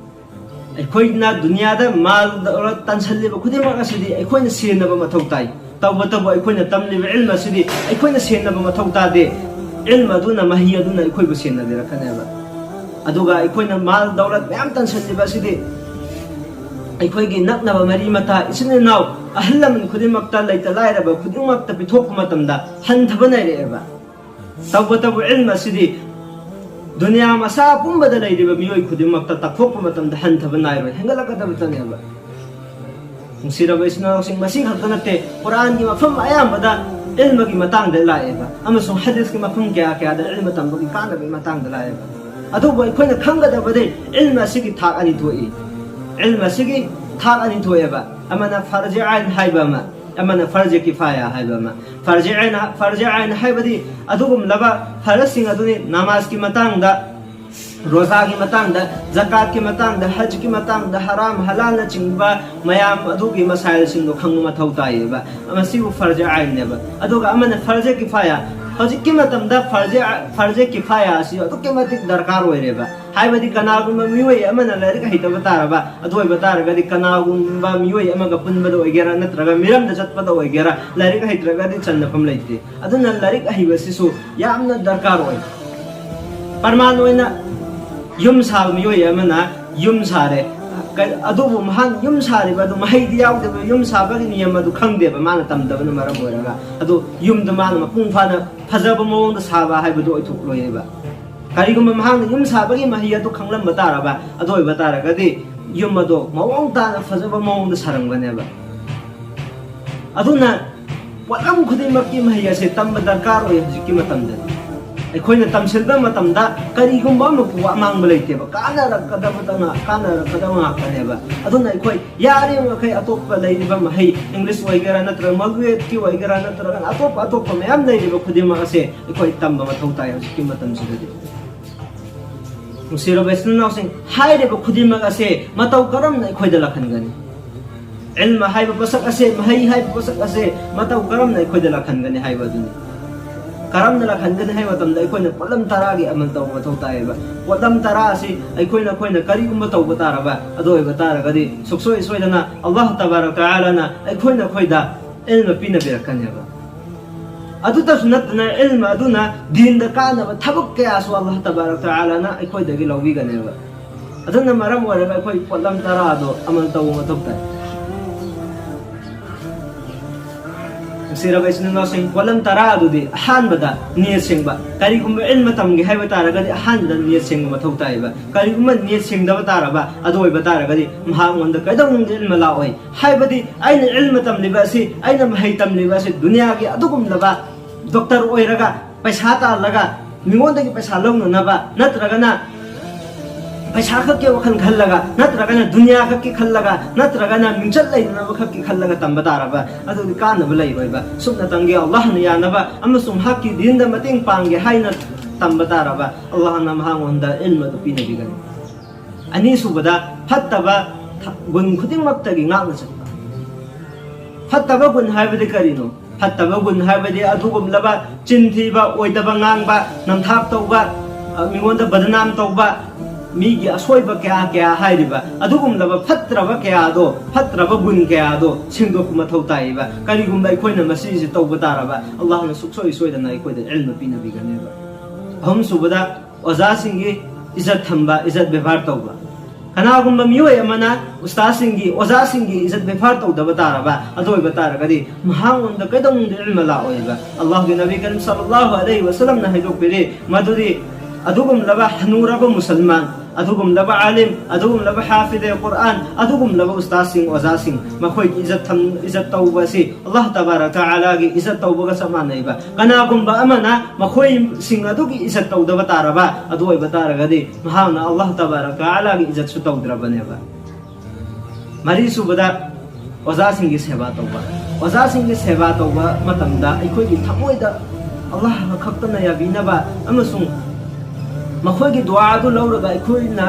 ꯑꯩꯈꯣꯏꯅ ꯗꯨꯅꯤꯌꯥꯗ ꯃꯥꯜ ꯗꯧꯂꯠ ꯇꯥꯟꯁꯤꯜꯂꯤꯕ ꯈꯨꯗꯤꯡꯃꯛ ꯑꯁꯤꯗꯤ ꯑꯩꯈꯣꯏꯅ ꯁꯦꯟꯅꯕ ꯃꯊꯧ ꯇꯥꯏ꯫ ꯇꯧꯕꯇꯕꯨ ꯑꯩꯈꯣꯏꯅ ꯇꯝꯂꯤꯕ ꯏꯜꯃ ꯑꯁꯤꯗꯤ ꯑꯩꯈꯣꯏꯅ ꯁꯦꯟꯅꯕ ꯃꯊꯧ ꯇꯥꯗꯦ꯫ ꯏꯜꯃ ꯑꯗꯨꯅ, ꯃꯍꯩ ꯑꯗꯨꯅ ꯑꯩꯈꯣꯏꯕꯨ ꯁꯦꯟꯅꯕꯤꯔꯛꯀꯅꯦꯕ꯫ ꯑꯗꯨꯒ ꯑꯩꯈꯣꯏꯅ ꯃꯥꯜ ꯗꯧꯂꯠ ꯃꯌꯥꯝ ꯇꯥꯟꯁꯤꯜꯂꯤꯕ ꯑꯁꯤꯗꯤ ꯑꯩꯈꯣꯏꯒꯤ ꯅꯛꯅꯕ ꯃꯔꯤ ꯃꯇꯥ, ꯏꯆꯤꯟ ꯏꯅꯥꯎ, ꯑꯍꯜ ꯂꯃꯟ ꯈꯨꯗꯤꯡꯃꯛꯇ, ꯂꯩꯇ ꯂꯥꯏꯔꯕ ꯈꯨꯗꯤꯡꯃꯛꯇ ꯄꯤꯊꯣꯛꯄ ꯃꯇꯝꯗ ꯍꯟꯊꯕ ꯅꯥꯏꯔꯛꯑꯦꯕ꯫ ꯇꯧꯕꯇꯕꯨ ꯏꯜꯝ ꯑꯁꯤꯗꯤ ꯗꯨꯅꯤꯌꯥ ꯃꯁꯥ ꯄꯨꯝꯕꯗ ꯂꯩꯔꯤꯕ ꯃꯤꯑꯣꯏ ꯈꯨꯗꯤꯡꯃꯛꯇ ꯇꯥꯛꯊꯣꯛꯄ ꯃꯇꯝꯗ ꯍꯟꯊꯕ ꯅꯥꯏꯔꯣꯏ, ꯍꯦꯟꯒꯠꯂꯛꯀꯗꯕꯇꯅꯦꯕ꯫ ꯅꯨꯡꯁꯤꯔꯕ ꯏꯆꯤꯟ ꯏꯅꯥꯎꯁꯤꯡ, ꯃꯁꯤ ꯈꯛꯇ ꯅꯠꯇꯦ, ꯀꯨꯔꯥꯟꯒꯤ ꯃꯐꯝ ꯑꯌꯥꯝꯕꯗ ꯏꯜꯃꯒꯤ ꯃꯇꯥꯡꯗ ꯂꯥꯛꯑꯦꯕ, ꯑꯃꯁꯨꯡ ꯍꯗꯤꯁꯀꯤ ꯃꯐꯝ ꯀꯌꯥ ꯀꯌꯥꯗ ꯏꯜꯃ ꯇꯝꯕꯒꯤ ꯀꯥꯟꯅꯕꯒꯤ ꯃꯇꯥꯡꯗ ꯂꯥꯛꯑꯦꯕ꯫ ꯑꯗꯨꯕꯨ ꯑꯩꯈꯣꯏꯅ ꯈꯪꯒꯗꯕꯗꯤ ꯏꯜꯃ ꯑꯁꯤꯒꯤ ꯊꯥꯛ ꯑꯅꯤ ꯊꯣꯛꯏ꯫ ꯏꯜꯃ ꯑꯁꯤꯒꯤ ꯊꯥꯛ ꯑꯅꯤ ꯊꯣꯛꯑꯦꯕ, ꯑꯃꯅ ꯐꯔꯖ ꯑꯥꯏꯟ ꯍꯥꯏꯕ ꯑꯃ, ꯑꯃꯅ ꯐꯔꯖ ꯀꯤꯐꯥꯌꯥ ꯍꯥꯏꯕ ꯑꯃ꯫ ꯐꯔꯖ ꯑꯥꯏꯟ, ꯐꯔꯖ ꯑꯥꯏꯟ ꯍꯥꯏꯕꯗꯤ ꯑꯗꯨꯒꯨꯝꯂꯕ ꯐꯔꯖꯁꯤꯡ ꯑꯗꯨꯅꯤ, ꯅꯃꯥꯖꯀꯤ ꯃꯇꯥꯡꯗ, ꯔꯣꯖꯥꯒꯤ ꯃꯇꯥꯡꯗ, ꯖꯀꯥꯠꯀꯤ ꯃꯇꯥꯡꯗ, ꯍꯖꯀꯤ ꯃꯇꯥꯡꯗ, ꯍꯔꯥꯝ ꯍꯂꯥꯜꯅꯆꯤꯡꯕ ꯃꯌꯥꯝ ꯑꯗꯨꯒꯤ ꯃꯁꯥꯏꯜꯁꯤꯡꯗꯣ ꯈꯪꯕ ꯃꯊꯧ ꯇꯥꯏꯌꯦꯕ꯫ ꯃꯁꯤꯕꯨ ꯐꯔꯖ ꯑꯥꯏꯟꯅꯦꯕ꯫ ꯑꯗꯨꯒ ꯑꯃꯅ ꯐꯔꯖ ꯀꯤꯐꯥꯌꯥ꯫ ꯍꯧꯖꯤꯛꯀꯤ ꯃꯇꯝꯗ ꯐꯔꯖ, ꯐꯔꯖ ꯀꯤꯐꯥꯌꯥ ꯑꯁꯤ ꯑꯗꯨꯛꯀꯤ ꯃꯇꯤꯛ ꯗꯔꯀꯥꯔ ꯑꯣꯏꯔꯦꯕ꯫ ꯍꯥꯏꯕꯗꯤ ꯀꯅꯥꯒꯨꯝꯕ ꯃꯤꯑꯣꯏ ꯑꯃꯅ ꯂꯥꯏꯔꯤꯛ ꯍꯩꯇꯕ ꯇꯥꯔꯕ, ꯑꯗꯨ ꯑꯣꯏꯕ ꯇꯥꯔꯒꯗꯤ ꯀꯅꯥꯒꯨꯝꯕ ꯃꯤꯑꯣꯏ ꯑꯃꯒ ꯄꯨꯟꯕꯗ ꯑꯣꯏꯒꯦꯔꯥ ꯅꯠꯇ꯭ꯔꯒ ꯃꯤꯔꯝꯗ ꯆꯠꯄꯗ ꯑꯣꯏꯒꯦꯔꯥ, ꯂꯥꯏꯔꯤꯛ ꯍꯩꯇ꯭ꯔꯒꯗꯤ ꯆꯟꯅꯐꯝ ꯂꯩꯇꯦ꯫ ꯑꯗꯨꯅ ꯂꯥꯏꯔꯤꯛ ꯑꯍꯩꯕꯁꯤꯁꯨ ꯌꯥꯝꯅ ꯗꯔꯀꯥꯔ ꯑꯣꯏ꯫ ꯄ꯭ꯔꯃꯥꯟ ꯑꯣꯏꯅ, ꯌꯨꯝ ꯁꯥꯕ ꯃꯤꯑꯣꯏ ꯑꯃꯅ ꯌꯨꯝ ꯁꯥꯔꯦ, ꯀ-, ꯑꯗꯨꯕꯨ ꯃꯍꯥꯛ ꯌꯨꯝ ꯁꯥꯔꯤꯕ ꯑꯗꯨ ꯃꯍꯩꯗꯤ ꯌꯥꯎꯗꯦꯕ, ꯌꯨꯝ ꯁꯥꯕꯒꯤ ꯅꯤꯌꯝ ꯑꯗꯨ ꯈꯪꯗꯦꯕ, ꯃꯥꯅ ꯇꯝꯗꯕꯅ ꯃꯔꯝ ꯑꯣꯏꯔꯒ꯫ ꯑꯗꯨ ꯌꯨꯝꯗꯨ ꯃꯥꯅ ꯃꯄꯨꯡ ꯐꯥꯅ ꯐꯖꯕ ꯃꯑꯣꯡꯗ ꯁꯥꯕ ꯍꯥꯏꯕꯗꯨ ꯑꯣꯏꯊꯣꯛꯂꯣꯏꯌꯦꯕ꯫ ꯀꯔꯤꯒꯨꯝꯕ ꯃꯍꯥꯛꯅ ꯌꯨꯝ ꯁꯥꯕꯒꯤ ꯃꯍꯩ ꯑꯗꯨ ꯈꯪꯂꯝꯕ ꯇꯥꯔꯕ, ꯑꯗꯨ ꯑꯣꯏꯕ ꯇꯥꯔꯒꯗꯤ ꯌꯨꯝ ꯑꯗꯣ ꯃꯑꯣꯡ ꯇꯥꯅ ꯐꯖꯕ ꯃꯑꯣꯡꯗ ꯁꯥꯔꯝꯒꯅꯦꯕ꯫ ꯑꯗꯨꯅ ꯄꯣꯠꯂꯝ ꯈꯨꯗꯤꯡꯃꯛꯀꯤ ꯃꯍꯩ ꯑꯁꯦ ꯇꯝꯕ ꯗꯔꯀꯥꯔ ꯑꯣꯏ ꯍꯧꯖꯤꯛꯀꯤ ꯃꯇꯝꯗꯗꯤ꯫ ꯑꯩꯈꯣꯏꯅ ꯇꯝꯁꯤꯟꯕ ꯃꯇꯝꯗ ꯀꯔꯤꯒꯨꯝꯕ ꯑꯃ ꯑꯃꯥꯡꯕ ꯂꯩꯇꯦꯕ, ꯀꯥꯟꯅꯔꯛꯀꯗꯕꯗ ꯉꯥꯛ-, ꯀꯥꯟꯅꯔꯛꯀꯗꯕ ꯉꯥꯛꯇꯅꯦꯕ꯫ ꯑꯗꯨꯅ ꯑꯩꯈꯣꯏ ꯌꯥꯔꯤꯕ ꯃꯈꯩ ꯑꯇꯣꯞꯄ ꯂꯩꯔꯤꯕ ꯃꯍꯩ, ꯏꯪꯂꯤꯁ ꯑꯣꯏꯒꯦꯔꯥ ꯅꯠꯇ꯭ꯔꯒ ꯃꯜꯒ꯭ꯔꯦꯠꯀꯤ ꯑꯣꯏꯒꯦꯔꯥ ꯅꯠꯇ꯭ꯔꯒ ꯑꯇꯣꯞꯄ ꯑꯇꯣꯞꯄ ꯃꯌꯥꯝ ꯂꯩꯔꯤꯕ ꯈꯨꯗꯤꯡꯃꯛ ꯑꯁꯦ ꯑꯩꯈꯣꯏ ꯇꯝꯕ ꯃꯊꯧ ꯇꯥꯏ ꯍꯧꯖꯤꯛꯀꯤ ꯃꯇꯝꯁꯤꯗꯗꯤ꯫ ꯅꯨꯡꯁꯤꯔꯕ ꯏꯆꯤꯟ ꯏꯅꯥꯎꯁꯤꯡ, ꯍꯥꯏꯔꯤꯕ ꯈꯨꯗꯤꯡꯃꯛ ꯑꯁꯦ ꯃꯇꯧ ꯀꯔꯝꯅ ꯑꯩꯈꯣꯏꯗ ꯂꯥꯛꯍꯟꯒꯅꯤ? ꯏꯜꯃ ꯍꯥꯏꯕ ꯄꯣꯠꯁꯛ ꯑꯁꯦ, ꯃꯍꯩ ꯍꯥꯏꯕ ꯄꯣꯠꯁꯛ ꯑꯁꯦ ꯃꯇꯧ ꯀꯔꯝꯅ ꯑꯩꯈꯣꯏꯗ ꯂꯥꯛꯍꯟꯒꯅꯤ ꯍꯥꯏꯕ ꯑꯗꯨꯅꯤ꯫ ꯀꯔꯝꯅ ꯂꯥꯛꯍꯟꯒꯅꯤ ꯍꯥꯏꯕ ꯃꯇꯝꯗ ꯑꯩꯈꯣꯏꯅ ꯄꯣꯠꯂꯝ ꯇꯔꯥꯒꯤ ꯑꯃꯜ ꯇꯧꯕ ꯃꯊꯧ ꯇꯥꯏꯌꯦꯕ꯫ ꯄꯣꯠꯂꯝ ꯇꯔꯥ ꯑꯁꯤ ꯑꯩꯈꯣꯏꯅ, ꯑꯩꯈꯣꯏꯅ ꯀꯔꯤꯒꯨꯝꯕ ꯇꯧꯕ ꯇꯥꯔꯕ, ꯑꯗꯨ ꯑꯣꯏꯕ ꯇꯥꯔꯒꯗꯤ ꯁꯨꯡꯁꯣꯏ ꯁꯣꯏꯗꯅ ꯑꯜꯂꯥꯍ ꯇꯕꯥꯔꯛ ꯇꯥꯂꯥꯅ ꯑꯩꯈꯣꯏꯅ, ꯑꯩꯈꯣꯏꯗ ꯏꯜꯃ ꯄꯤꯅꯕꯤꯔꯛꯀꯅꯦꯕ꯫ ꯑꯗꯨꯇꯁꯨ ꯅꯠꯇꯅ ꯏꯜꯃ ꯑꯗꯨꯅ ꯗꯤꯟꯗ ꯀꯥꯟꯅꯕ ꯊꯕꯛ ꯀꯌꯥꯁꯨ ꯑꯜꯂꯥꯍ ꯇꯕꯥꯔꯛ ꯇꯥꯂꯥꯅ ꯑꯩꯈꯣꯏꯗꯒꯤ ꯂꯧꯕꯤꯒꯅꯦꯕ꯫ ꯑꯗꯨꯅ ꯃꯔꯝ ꯑꯣꯏꯔꯒ ꯑꯩꯈꯣꯏ ꯄꯣꯠꯂꯝ ꯇꯔꯥ ꯑꯗꯣ ꯑꯃꯜ ꯇꯧꯕ ꯃꯊꯧ ꯇꯥꯏ꯫ ꯅꯨꯡꯁꯤꯔꯕ ꯏꯆꯤꯟ ꯏꯅꯥꯎꯁꯤꯡ, ꯄꯣꯠꯂꯝ ꯇꯔꯥ ꯑꯗꯨꯗꯤ ꯑꯍꯥꯟꯕꯗ ꯅꯤꯌꯠ ꯁꯦꯡꯕ꯫ ꯀꯔꯤꯒꯨꯝꯕ ꯏꯜꯃ ꯇꯝꯒꯦ ꯍꯥꯏꯕ ꯇꯥꯔꯒꯗꯤ ꯑꯍꯥꯟꯕꯗ ꯅꯤꯌꯠ ꯁꯦꯡꯕ ꯃꯊꯧ ꯇꯥꯏꯕ꯫ ꯀꯔꯤꯒꯨꯝꯕ ꯅꯤꯌꯠ ꯁꯦꯡꯗꯕ ꯇꯥꯔꯕ ꯑꯗꯨ ꯑꯣꯏꯕ ꯇꯥꯔꯒꯗꯤ ꯃꯍꯥꯛꯉꯣꯟꯗ ꯀꯩꯗꯧꯅꯨꯡꯗ ꯏꯜꯃ ꯂꯥꯛꯑꯣꯏ꯫ ꯍꯥꯏꯕꯗꯤ ꯑꯩꯅ ꯏꯜꯃ ꯇꯝꯂꯤꯕ ꯑꯁꯤ, ꯑꯩꯅ ꯃꯍꯩ ꯇꯝꯂꯤꯕ ꯑꯁꯤ ꯗꯨꯅꯤꯌꯥꯒꯤ ꯑꯗꯨꯒꯨꯝꯂꯕ ꯗꯣꯛꯇꯔ ꯑꯣꯏꯔꯒ ꯄꯩꯁꯥ ꯇꯥꯜꯂꯒ ꯃꯤꯉꯣꯟꯗꯒꯤ ꯄꯩꯁꯥ ꯂꯧꯅꯅꯕ, ꯅꯠꯇ꯭ꯔꯒꯅ ꯄꯩꯁꯥ ꯈꯛꯀꯤ ꯋꯥꯈꯜ ꯈꯜꯂꯒ, ꯅꯠꯇ꯭ꯔꯒꯅ ꯗꯨꯅꯤꯌꯥ ꯈꯛꯀꯤ ꯈꯜꯂꯒ, ꯅꯠꯇ꯭ꯔꯒꯅ ꯃꯤꯡꯆꯠ ꯂꯩꯅꯅꯕ ꯈꯛꯀꯤ ꯈꯜꯂꯒ ꯇꯝꯕ ꯇꯥꯔꯕ ꯑꯗꯨꯗꯤ ꯀꯥꯟꯅꯕ ꯂꯩꯔꯣꯏꯕ꯫ ꯁꯨꯞꯅꯇꯪꯒꯤ ꯑꯜꯂꯥꯍꯅ ꯌꯥꯅꯕ ꯑꯃꯁꯨꯡ ꯃꯍꯥꯛꯀꯤ ꯗꯤꯟꯗ ꯃꯇꯦꯡ ꯄꯥꯡꯒꯦ ꯍꯥꯏꯅ ꯇꯝꯕ ꯇꯥꯔꯕ ꯑꯜꯂꯥꯍꯅ ꯃꯍꯥꯛꯉꯣꯟꯗ ꯏꯜꯃ ꯑꯗꯨ ꯄꯤꯅꯕꯤꯒꯅꯤ꯫ ꯑꯅꯤꯁꯨꯕꯗ, ꯐꯠꯇꯕ ꯊ- ꯒꯨꯟ ꯈꯨꯗꯤꯡꯃꯛꯇꯒꯤ ꯉꯥꯛꯅ ꯆꯠꯄ꯫ ꯐꯠꯇꯕ ꯒꯨꯟ ꯍꯥꯏꯕꯗꯤ ꯀꯔꯤꯅꯣ? ꯐꯠꯇꯕ ꯒꯨꯟ ꯍꯥꯏꯕꯗꯤ ꯑꯗꯨꯒꯨꯝꯂꯕ ꯆꯤꯟ ꯊꯤꯕ, ꯑꯣꯏꯗꯕ ꯉꯥꯡꯕ, ꯅꯝꯊꯥꯛ ꯇꯧꯕ, ꯑ, ꯃꯤꯉꯣꯟꯗ ꯕꯗꯅꯥꯝ ꯇꯧꯕ, ꯃꯤꯒꯤ ꯑꯁꯣꯏꯕ ꯀꯌꯥ ꯀꯌꯥ ꯍꯥꯏꯔꯤꯕ ꯑꯗꯨꯒꯨꯝꯂꯕ ꯐꯠꯇ꯭ꯔꯕ ꯀꯌꯥꯗꯣ, ꯐꯠꯇ꯭ꯔꯕ ꯒꯨꯟ ꯀꯌꯥꯗꯣ ꯁꯦꯡꯗꯣꯛꯄ ꯃꯊꯧ ꯇꯥꯏꯕ꯫ ꯀꯔꯤꯒꯨꯝꯕ ꯑꯩꯈꯣꯏꯅ ꯃꯁꯤꯁꯦ ꯇꯧꯕ ꯇꯥꯔꯕ ꯑꯜꯂꯥꯍꯅ ꯁꯨꯛꯁꯣꯏ ꯁꯣꯏꯗꯅ ꯑꯩꯈꯣꯏꯗ ꯏꯜꯃ ꯄꯤꯅꯕꯤꯒꯅꯦꯕ꯫ ꯑꯍꯨꯝꯁꯨꯕꯗ, ꯑꯣꯖꯥꯁꯤꯡꯒꯤ ꯏꯖꯠ ꯊꯝꯕ, ꯏꯖꯠ ꯕꯦꯕꯥꯔ ꯇꯧꯕ꯫ ꯀꯅꯥꯒꯨꯝꯕ ꯃꯤꯑꯣꯏ ꯑꯃꯅ ꯎꯁꯇꯥꯗꯁꯤꯡꯒꯤ, ꯑꯣꯖꯥꯁꯤꯡꯒꯤ ꯏꯖꯠ ꯕꯦꯕꯥꯔ ꯇꯧꯗꯕ ꯇꯥꯔꯕ ꯑꯗꯨ ꯑꯣꯏꯕ ꯇꯥꯔꯒꯗꯤ ꯃꯍꯥꯛꯉꯣꯟꯗ ꯀꯩꯗꯧꯅꯨꯡꯗ ꯏꯜꯃ ꯂꯥꯛꯑꯣꯏꯕ꯫ ꯑꯜꯂꯥꯍꯒꯤ ꯅꯕꯤ ꯀꯔꯤꯝ ꯁꯜꯂꯜꯂꯥꯍꯨ ꯑꯂꯩꯍꯤ ꯋꯁꯜꯂꯝꯅ ꯍꯥꯏꯗꯣꯛꯄꯤꯔꯤ, ꯃꯗꯨꯗꯤ ꯑꯗꯨꯒꯨꯝꯂꯕ ꯍꯅꯨꯔꯕ ꯃꯨꯁꯜꯃꯥꯟ, ꯑꯗꯨꯒꯨꯝꯂꯕ ꯑꯥꯂꯤꯝ, ꯑꯗꯨꯒꯨꯝꯂꯕ ꯍꯥꯐꯤꯗꯦ ꯀꯨꯔꯑꯥꯟ, ꯑꯗꯨꯒꯨꯝꯂꯕ ꯎꯁꯇꯥꯗꯁꯤꯡ, ꯑꯣꯖꯥꯁꯤꯡ, ꯃꯈꯣꯏꯒꯤ ꯏꯖꯠ ꯊꯝ-, ꯏꯖꯠ ꯇꯧꯕ ꯑꯁꯤ ꯑꯜꯂꯥꯍ ꯇꯕꯥꯔꯛ ꯇꯥꯂꯥꯒꯤ ꯏꯖꯠ ꯇꯧꯕꯒ ꯆꯞ ꯃꯥꯟꯅꯩꯕ꯫ ꯀꯅꯥꯒꯨꯝꯕ ꯑꯃꯅ ꯃꯈꯣꯏꯁꯤꯡ ꯑꯗꯨꯒꯤ ꯏꯖꯠ ꯇꯧꯗꯕ ꯇꯥꯔꯕ ꯑꯗꯨ ꯑꯣꯏꯕ ꯇꯥꯔꯒꯗꯤ ꯃꯍꯥꯛꯅ ꯑꯜꯂꯥꯍ ꯇꯕꯥꯔꯛ ꯇꯥꯂꯥꯒꯤ ꯏꯖꯠꯁꯨ ꯇꯧꯗ꯭ꯔꯕꯅꯦꯕ꯫ ꯃꯔꯤꯁꯨꯕꯗ, ꯑꯣꯖꯥꯁꯤꯡꯒꯤ ꯁꯦꯕꯥ ꯇꯧꯕ꯫ ꯑꯣꯖꯥꯁꯤꯡꯒꯤ ꯁꯦꯕꯥ ꯇꯧꯕ ꯃꯇꯝꯗ ꯑꯩꯈꯣꯏꯒꯤ ꯊꯃꯣꯏꯗ ꯑꯜꯂꯥꯍ ꯈꯛꯇꯅ ꯌꯥꯕꯤꯅꯕ ꯑꯃꯁꯨꯡ ꯃꯈꯣꯏꯒꯤ ꯗꯨꯋꯥ ꯑꯗꯨ ꯂꯧꯔꯒ ꯑꯩꯈꯣꯏꯅ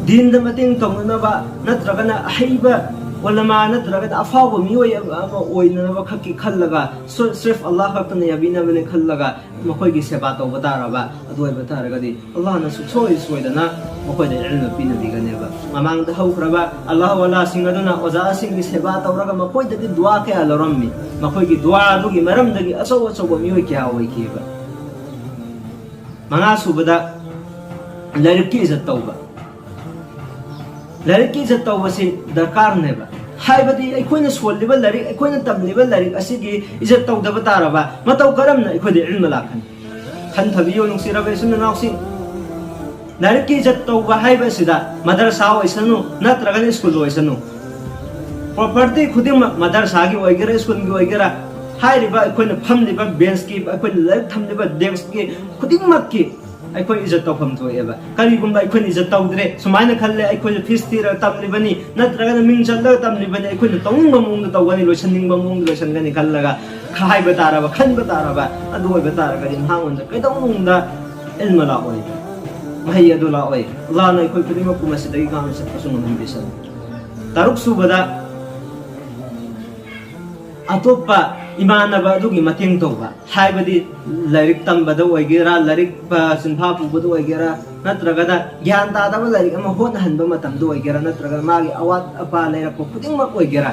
ꯗꯤꯟꯗ ꯃꯇꯦꯡ ꯇꯧꯅꯅꯕ ꯅꯠꯇ꯭ꯔꯒꯅ ꯑꯍꯩꯕ ꯎꯂꯃꯥ ꯅꯠꯇ꯭ꯔꯒꯅ ꯑꯐꯥꯎꯕ ꯃꯤꯑꯣꯏ ꯑꯃ ꯑꯣꯏꯅꯅꯕ ꯈꯛꯀꯤ ꯈꯜꯂꯒ, ꯁꯣ-, ꯁ꯭ꯔꯤꯐ ꯑꯜꯂꯥꯍ ꯈꯛꯇꯅ ꯌꯥꯕꯤꯅꯕꯅꯤ ꯈꯜꯂꯒ ꯃꯈꯣꯏꯒꯤ ꯁꯦꯕꯥ ꯇꯧꯕ ꯇꯥꯔꯕ꯫ ꯑꯗꯨ ꯑꯣꯏꯕ ꯇꯥꯔꯒꯗꯤ ꯑꯜꯂꯥꯍꯅ ꯁꯨꯡꯁꯣꯏ ꯁꯣꯏꯗꯅ ꯃꯈꯣꯏꯗ ꯏꯜꯃ ꯄꯤꯅꯕꯤꯒꯅꯦꯕ꯫ ꯃꯃꯥꯡꯗ ꯍꯧꯈ꯭ꯔꯕ ꯑꯜꯂꯥꯍ ꯋꯥꯂꯥꯁꯤꯡ ꯑꯗꯨꯅ ꯑꯣꯖꯥꯁꯤꯡꯒꯤ ꯁꯦꯕꯥ ꯇꯧꯔꯒ ꯃꯈꯣꯏꯗꯒꯤ ꯗꯨꯋꯥ ꯀꯌꯥ ꯂꯧꯔꯝꯃꯤ꯫ ꯃꯈꯣꯏꯒꯤ ꯗꯨꯋꯥ ꯑꯗꯨꯒꯤ ꯃꯔꯝꯗꯒꯤ ꯑꯆꯧ ꯑꯆꯧꯕ ꯃꯤꯑꯣꯏ ꯀꯌꯥ ꯑꯣꯏꯈꯤꯕ꯫ ꯃꯉꯥ ꯁꯨꯕꯗ, ꯂꯥꯏꯔꯤꯛꯀꯤ ꯏꯖꯠ ꯇꯧꯕ꯫ ꯂꯥꯏꯔꯤꯛꯀꯤ ꯏꯖꯠ ꯇꯧꯕꯁꯤ ꯗꯔꯀꯥꯔꯅꯦꯕ꯫ ꯍꯥꯏꯕꯗꯤ ꯑꯩꯈꯣꯏꯅ ꯁꯣꯜꯂꯤꯕ ꯂꯥꯏꯔꯤꯛ, ꯑꯩꯈꯣꯏꯅ ꯇꯝꯂꯤꯕ ꯂꯥꯏꯔꯤꯛ ꯑꯁꯤꯒꯤ ꯏꯖꯠ ꯇꯧꯗꯕ ꯇꯥꯔꯕ, ꯃꯇꯧ ꯀꯔꯝꯅ ꯑꯩꯈꯣꯏꯗ ꯏꯜꯃ ꯂꯥꯛꯀꯅꯤ? ꯈꯟꯊꯕꯤꯌꯨ, ꯅꯨꯡꯁꯤꯔꯕ ꯏꯆꯤꯟ ꯏꯅꯥꯎꯁꯤꯡ꯫ ꯂꯥꯏꯔꯤꯛꯀꯤ ꯏꯖꯠ ꯇꯧꯕ ꯍꯥꯏꯕ ꯑꯁꯤꯗ ꯃꯗꯔꯁꯥ ꯑꯣꯏꯁꯅꯨ, ꯅꯠꯇ꯭ꯔꯒꯅ ꯁ꯭ꯀꯨꯜ ꯑꯣꯏꯁꯅꯨ, ꯄ꯭ꯔꯣꯄꯔꯇꯤ ꯈꯨꯗꯤꯡꯃꯛ, ꯃꯗꯔꯁꯥꯒꯤ ꯑꯣꯏꯒꯦꯔꯥ, ꯁ꯭ꯀꯨꯜꯒꯤ ꯑꯣꯏꯒꯦꯔꯥ, ꯍꯥꯏꯔꯤꯕ ꯑꯩꯈꯣꯏꯅ ꯐꯝꯂꯤꯕ ꯕꯦꯟꯁꯀꯤ, ꯑꯩꯈꯣꯏꯅ ꯂꯥꯏꯔꯤꯛ ꯊꯝꯂꯤꯕ ꯗꯦꯛꯁꯀꯤ ꯈꯨꯗꯤꯡꯃꯛꯀꯤ ꯑꯩꯈꯣꯏ ꯏꯖꯠ ꯇꯧꯐꯝ ꯊꯣꯛꯑꯦꯕ꯫ ꯀꯔꯤꯒꯨꯝꯕ ꯑꯩꯈꯣꯏꯅ ꯏꯖꯠ ꯇꯧꯗ꯭ꯔꯦ, ꯁꯨꯃꯥꯏꯅ ꯈꯜꯂꯦ, ꯑꯩꯈꯣꯏꯁꯨ ꯐꯤꯁ ꯊꯤꯔꯒ ꯇꯝꯂꯤꯕꯅꯤ, ꯅꯠꯇ꯭ꯔꯒꯅ ꯃꯤꯡ ꯆꯜꯂꯒ ꯇꯝꯂꯤꯕꯅꯤ, ꯑꯩꯈꯣꯏꯅ ꯇꯧꯅꯤꯡꯕ ꯃꯑꯣꯡꯗ ꯇꯧꯒꯅꯤ, ꯂꯣꯏꯁꯟꯅꯤꯡꯕ ꯃꯑꯣꯡꯗ ꯂꯣꯏꯁꯟꯒꯅꯤ ꯈꯜꯂꯒ ꯍꯥꯏꯕ ꯇꯥꯔꯕ, ꯈꯟꯕ ꯇꯥꯔꯕ, ꯑꯗꯨ ꯑꯣꯏꯕ ꯇꯥꯔꯒꯗꯤ ꯃꯍꯥꯛꯉꯣꯟꯗ ꯀꯩꯗꯧꯅꯨꯡꯗ ꯏꯜꯃ ꯂꯥꯛꯑꯣꯏ, ꯃꯍꯩ ꯑꯗꯨ ꯂꯥꯛꯑꯣꯏ꯫ ꯑꯜꯂꯥꯍꯅ ꯑꯩꯈꯣꯏ ꯈꯨꯗꯤꯡꯃꯛꯄꯨ ꯃꯁꯤꯗꯒꯤ ꯉꯥꯛꯅ ꯆꯠꯄꯁꯨ ꯉꯝꯍꯟꯕꯤꯁꯅꯨ꯫ ꯇꯔꯨꯛ ꯁꯨꯕꯗ, ꯑꯇꯣꯞꯄ ꯏꯃꯥꯟꯅꯕ ꯑꯗꯨꯒꯤ ꯃꯇꯦꯡ ꯇꯧꯕ, ꯍꯥꯏꯕꯗꯤ ꯂꯥꯏꯔꯤꯛ ꯇꯝꯕꯗ ꯑꯣꯏꯒꯦꯔꯥ, ꯂꯥꯏꯔꯤꯛ, ꯑ, ꯁꯤꯟꯐꯥ ꯄꯨꯕꯗ ꯑꯣꯏꯒꯦꯔꯥ, ꯅꯠꯇ꯭ꯔꯒꯅ ꯒ꯭ꯌꯥꯟ ꯇꯥꯗꯕ ꯂꯥꯏꯔꯤꯛ ꯑꯃ ꯍꯣꯠꯅꯍꯟꯕ ꯃꯇꯝꯗ ꯑꯣꯏꯒꯦꯔꯥ, ꯅꯠꯇ꯭ꯔꯒꯅ ꯃꯥꯒꯤ ꯑꯋꯥꯠ ꯑꯄꯥ ꯂꯩꯔꯛꯄ ꯈꯨꯗꯤꯡꯃꯛ ꯑꯣꯏꯒꯦꯔꯥ,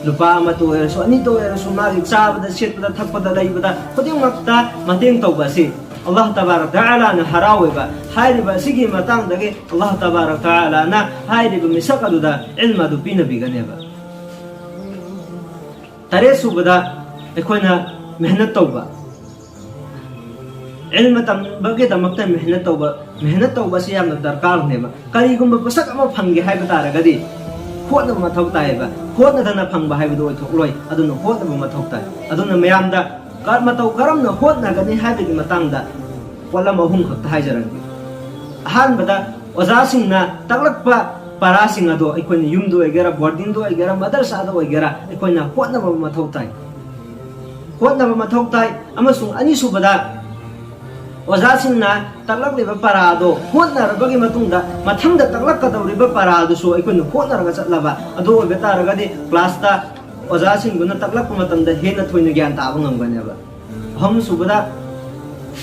ꯂꯨꯄꯥ ꯑꯃꯇ ꯑꯣꯏꯔꯁꯨ, ꯑꯅꯤꯇ ꯑꯣꯏꯔꯁꯨ, ꯃꯥꯒꯤ ꯆꯥꯕꯗ, ꯁꯦꯠꯄꯗ, ꯊꯛꯄꯗ, ꯂꯩꯕꯗ ꯈꯨꯗꯤꯡꯃꯛꯇ ꯃꯇꯦꯡ ꯇꯧꯕ ꯑꯁꯤ ꯑꯜꯂꯥꯍ ꯇꯕꯥꯔꯛ ꯇꯥꯂꯥꯅ ꯍꯔꯥꯎꯋꯦꯕ꯫ ꯍꯥꯏꯔꯤꯕ ꯑꯁꯤꯒꯤ ꯃꯇꯥꯡꯗꯒꯤ ꯑꯜꯂꯥꯍ ꯇꯕꯥꯔꯛ ꯇꯥꯂꯥꯅ ꯍꯥꯏꯔꯤꯕ ꯃꯤꯁꯛ ꯑꯗꯨꯗ ꯏꯜꯃ ꯑꯗꯨ ꯄꯤꯅꯕꯤꯒꯅꯦꯕ꯫ ꯇꯔꯦꯠ ꯁꯨꯕꯗ, ꯑꯩꯈꯣꯏꯅ ꯃꯦꯍꯅꯠ ꯇꯧꯕ꯫ ꯏꯜꯃ ꯇꯝꯕꯒꯤꯗꯃꯛꯇ ꯃꯦꯍꯅꯠ ꯇꯧꯕ, ꯃꯦꯍꯅꯠ ꯇꯧꯕ ꯑꯁꯤ ꯌꯥꯝꯅ ꯗꯔꯀꯥꯔꯅꯦꯕ꯫ ꯀꯔꯤꯒꯨꯝꯕ ꯄꯣꯠꯁꯛ ꯑꯃ ꯐꯪꯒꯦ ꯍꯥꯏꯕ ꯇꯥꯔꯒꯗꯤ ꯍꯣꯠꯅꯕ ꯃꯊꯧ ꯇꯥꯏꯌꯦꯕ꯫ ꯍꯣꯠꯅꯗꯅ ꯐꯪꯕ ꯍꯥꯏꯕꯗꯨ ꯑꯣꯏꯊꯣꯛꯂꯣꯏ, ꯑꯗꯨꯅ ꯍꯣꯠꯅꯕ ꯃꯊꯧ ꯇꯥꯏ꯫ ꯑꯗꯨꯅ ꯃꯌꯥꯝꯗ ꯀ-, ꯃꯇꯧ ꯀꯔꯝꯅ ꯍꯣꯠꯅꯒꯅꯤ ꯍꯥꯏꯕꯒꯤ ꯃꯇꯥꯡꯗ ꯋꯥꯐꯝ ꯑꯍꯨꯝ ꯈꯛꯇ ꯍꯥꯏꯖꯔꯛꯀꯦ꯫ ꯑꯍꯥꯟꯕꯗ, ꯑꯣꯖꯥꯁꯤꯡꯅ ꯇꯥꯛꯂꯛꯄ ꯄꯔꯥꯁꯤꯡ ꯑꯗꯣ ꯑꯩꯈꯣꯏꯅ ꯌꯨꯝꯗ ꯑꯣꯏꯒꯦꯔꯥ, ꯕꯣꯔꯗꯤꯡꯗ ꯑꯣꯏꯒꯦꯔꯥ, ꯃꯗꯔꯁꯥꯗ ꯑꯣꯏꯒꯦꯔꯥ, ꯑꯩꯈꯣꯏꯅ ꯍꯣꯠꯅꯕ ꯃꯊꯧ ꯇꯥꯏ꯫ ꯍꯣꯠꯅꯕ ꯃꯊꯧ ꯇꯥꯏ꯫ ꯑꯃꯁꯨꯡ ꯑꯅꯤꯁꯨꯕꯗ, ꯑꯣꯖꯥꯁꯤꯡꯅ ꯇꯥꯛꯂꯛꯂꯤꯕ ꯄꯔꯥꯗꯣ ꯍꯣꯠꯅꯔꯕꯒꯤ ꯃꯇꯨꯡꯗ, ꯃꯊꯪꯗ ꯇꯥꯛꯂꯛꯀꯗꯧꯔꯤꯕ ꯄꯔꯥꯗꯨꯁꯨ ꯑꯩꯈꯣꯏꯅ ꯍꯣꯠꯅꯔꯒ ꯆꯠꯂꯕ, ꯑꯗꯨ ꯑꯣꯏꯕ ꯇꯥꯔꯒꯗꯤ ꯀ꯭ꯂꯥꯁꯇ ꯑꯣꯖꯥꯁꯤꯡꯗꯨꯅ ꯇꯥꯛꯂꯛꯄ ꯃꯇꯝꯗ ꯍꯦꯟꯅ ꯊꯣꯏꯅ ꯒ꯭ꯌꯥꯟ ꯇꯥꯕ ꯉꯝꯒꯅꯦꯕ꯫ ꯑꯍꯨꯝꯁꯨꯕꯗ,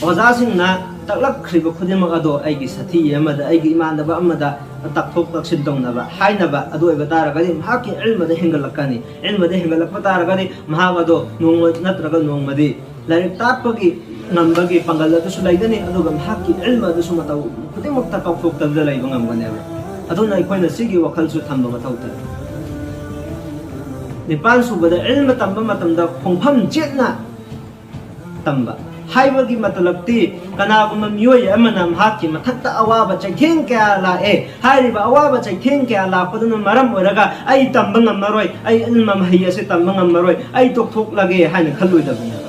ꯑꯣꯖꯥꯁꯤꯡꯅ ꯇꯥꯛꯂꯛꯈ꯭ꯔꯤꯕ ꯈꯨꯗꯤꯡꯃꯛ ꯑꯗꯣ ꯑꯩꯒꯤ ꯁꯥꯊꯤ ꯑꯃꯗ, ꯑꯩꯒꯤ ꯏꯃꯥꯟꯅꯕ ꯑꯃꯗ ꯇꯥꯛꯊꯣꯛ ꯇꯥꯛꯁꯤꯟ ꯇꯧꯅꯕ ꯍꯥꯏꯅꯕ, ꯑꯗꯨ ꯑꯣꯏꯕ ꯇꯥꯔꯒꯗꯤ ꯃꯍꯥꯛꯀꯤ ꯏꯜꯃꯗ ꯍꯦꯟꯒꯠꯂꯛꯀꯅꯤ꯫ ꯏꯜꯃꯗ ꯍꯦꯟꯒꯠꯂꯛꯄ ꯇꯥꯔꯒꯗꯤ ꯃꯍꯥꯛ ꯑꯗꯣ ꯅꯣꯡꯃ ꯅꯠꯇ꯭ꯔꯒ ꯅꯣꯡꯃꯗꯤ ꯂꯥꯏꯔꯤꯛ ꯇꯥꯛꯄꯒꯤ ꯉꯝꯕꯒꯤ ꯄꯥꯡꯒꯜ ꯑꯗꯨꯁꯨ ꯂꯩꯒꯅꯤ, ꯑꯗꯨꯒ ꯃꯍꯥꯛꯀꯤ ꯏꯜꯃ ꯑꯗꯨꯁꯨ ꯃꯇꯧ ꯈꯨꯗꯤꯡꯃꯛꯇ ꯀꯥꯎꯊꯣꯛꯇꯕꯗ ꯂꯩꯕ ꯉꯝꯒꯅꯦꯕ꯫ ꯑꯗꯨꯅ ꯑꯩꯈꯣꯏꯅ ꯁꯤꯒꯤ ꯋꯥꯈꯜꯁꯨ ꯊꯝꯕ ꯃꯊꯧ ꯇꯥꯏ꯫ ꯅꯤꯄꯥꯟ ꯁꯨꯕꯗ, ꯏꯜꯃ ꯇꯝꯕ ꯃꯇꯝꯗ ꯈꯣꯡꯐꯝ ꯆꯦꯠꯅ ꯇꯝꯕ ꯍꯥꯏꯕꯒꯤ ꯃꯇꯂꯞꯇꯤ, ꯀꯅꯥꯒꯨꯝꯕ ꯃꯤꯑꯣꯏ ꯑꯃꯅ ꯃꯍꯥꯛꯀꯤ ꯃꯊꯛꯇ ꯑꯋꯥꯕ ꯆꯩꯊꯦꯡ ꯀꯌꯥ ꯂꯥꯛꯑꯦ, ꯍꯥꯏꯔꯤꯕ ꯑꯋꯥꯕ ꯆꯩꯊꯦꯡ ꯀꯌꯥ ꯂꯥꯛꯄꯗꯨꯅ ꯃꯔꯝ ꯑꯣꯏꯔꯒ ꯑꯩ ꯇꯝꯕ ꯉꯝꯃꯔꯣꯏ, ꯑꯩ ꯏꯜꯃ ꯃꯍꯩ ꯑꯁꯤ ꯇꯝꯕ ꯉꯝꯃꯔꯣꯏ, ꯑꯩ ꯇꯣꯛꯊꯣꯛꯂꯒꯦ ꯍꯥꯏꯅ ꯈꯜꯂꯣꯏꯗꯕꯅꯦꯕ꯫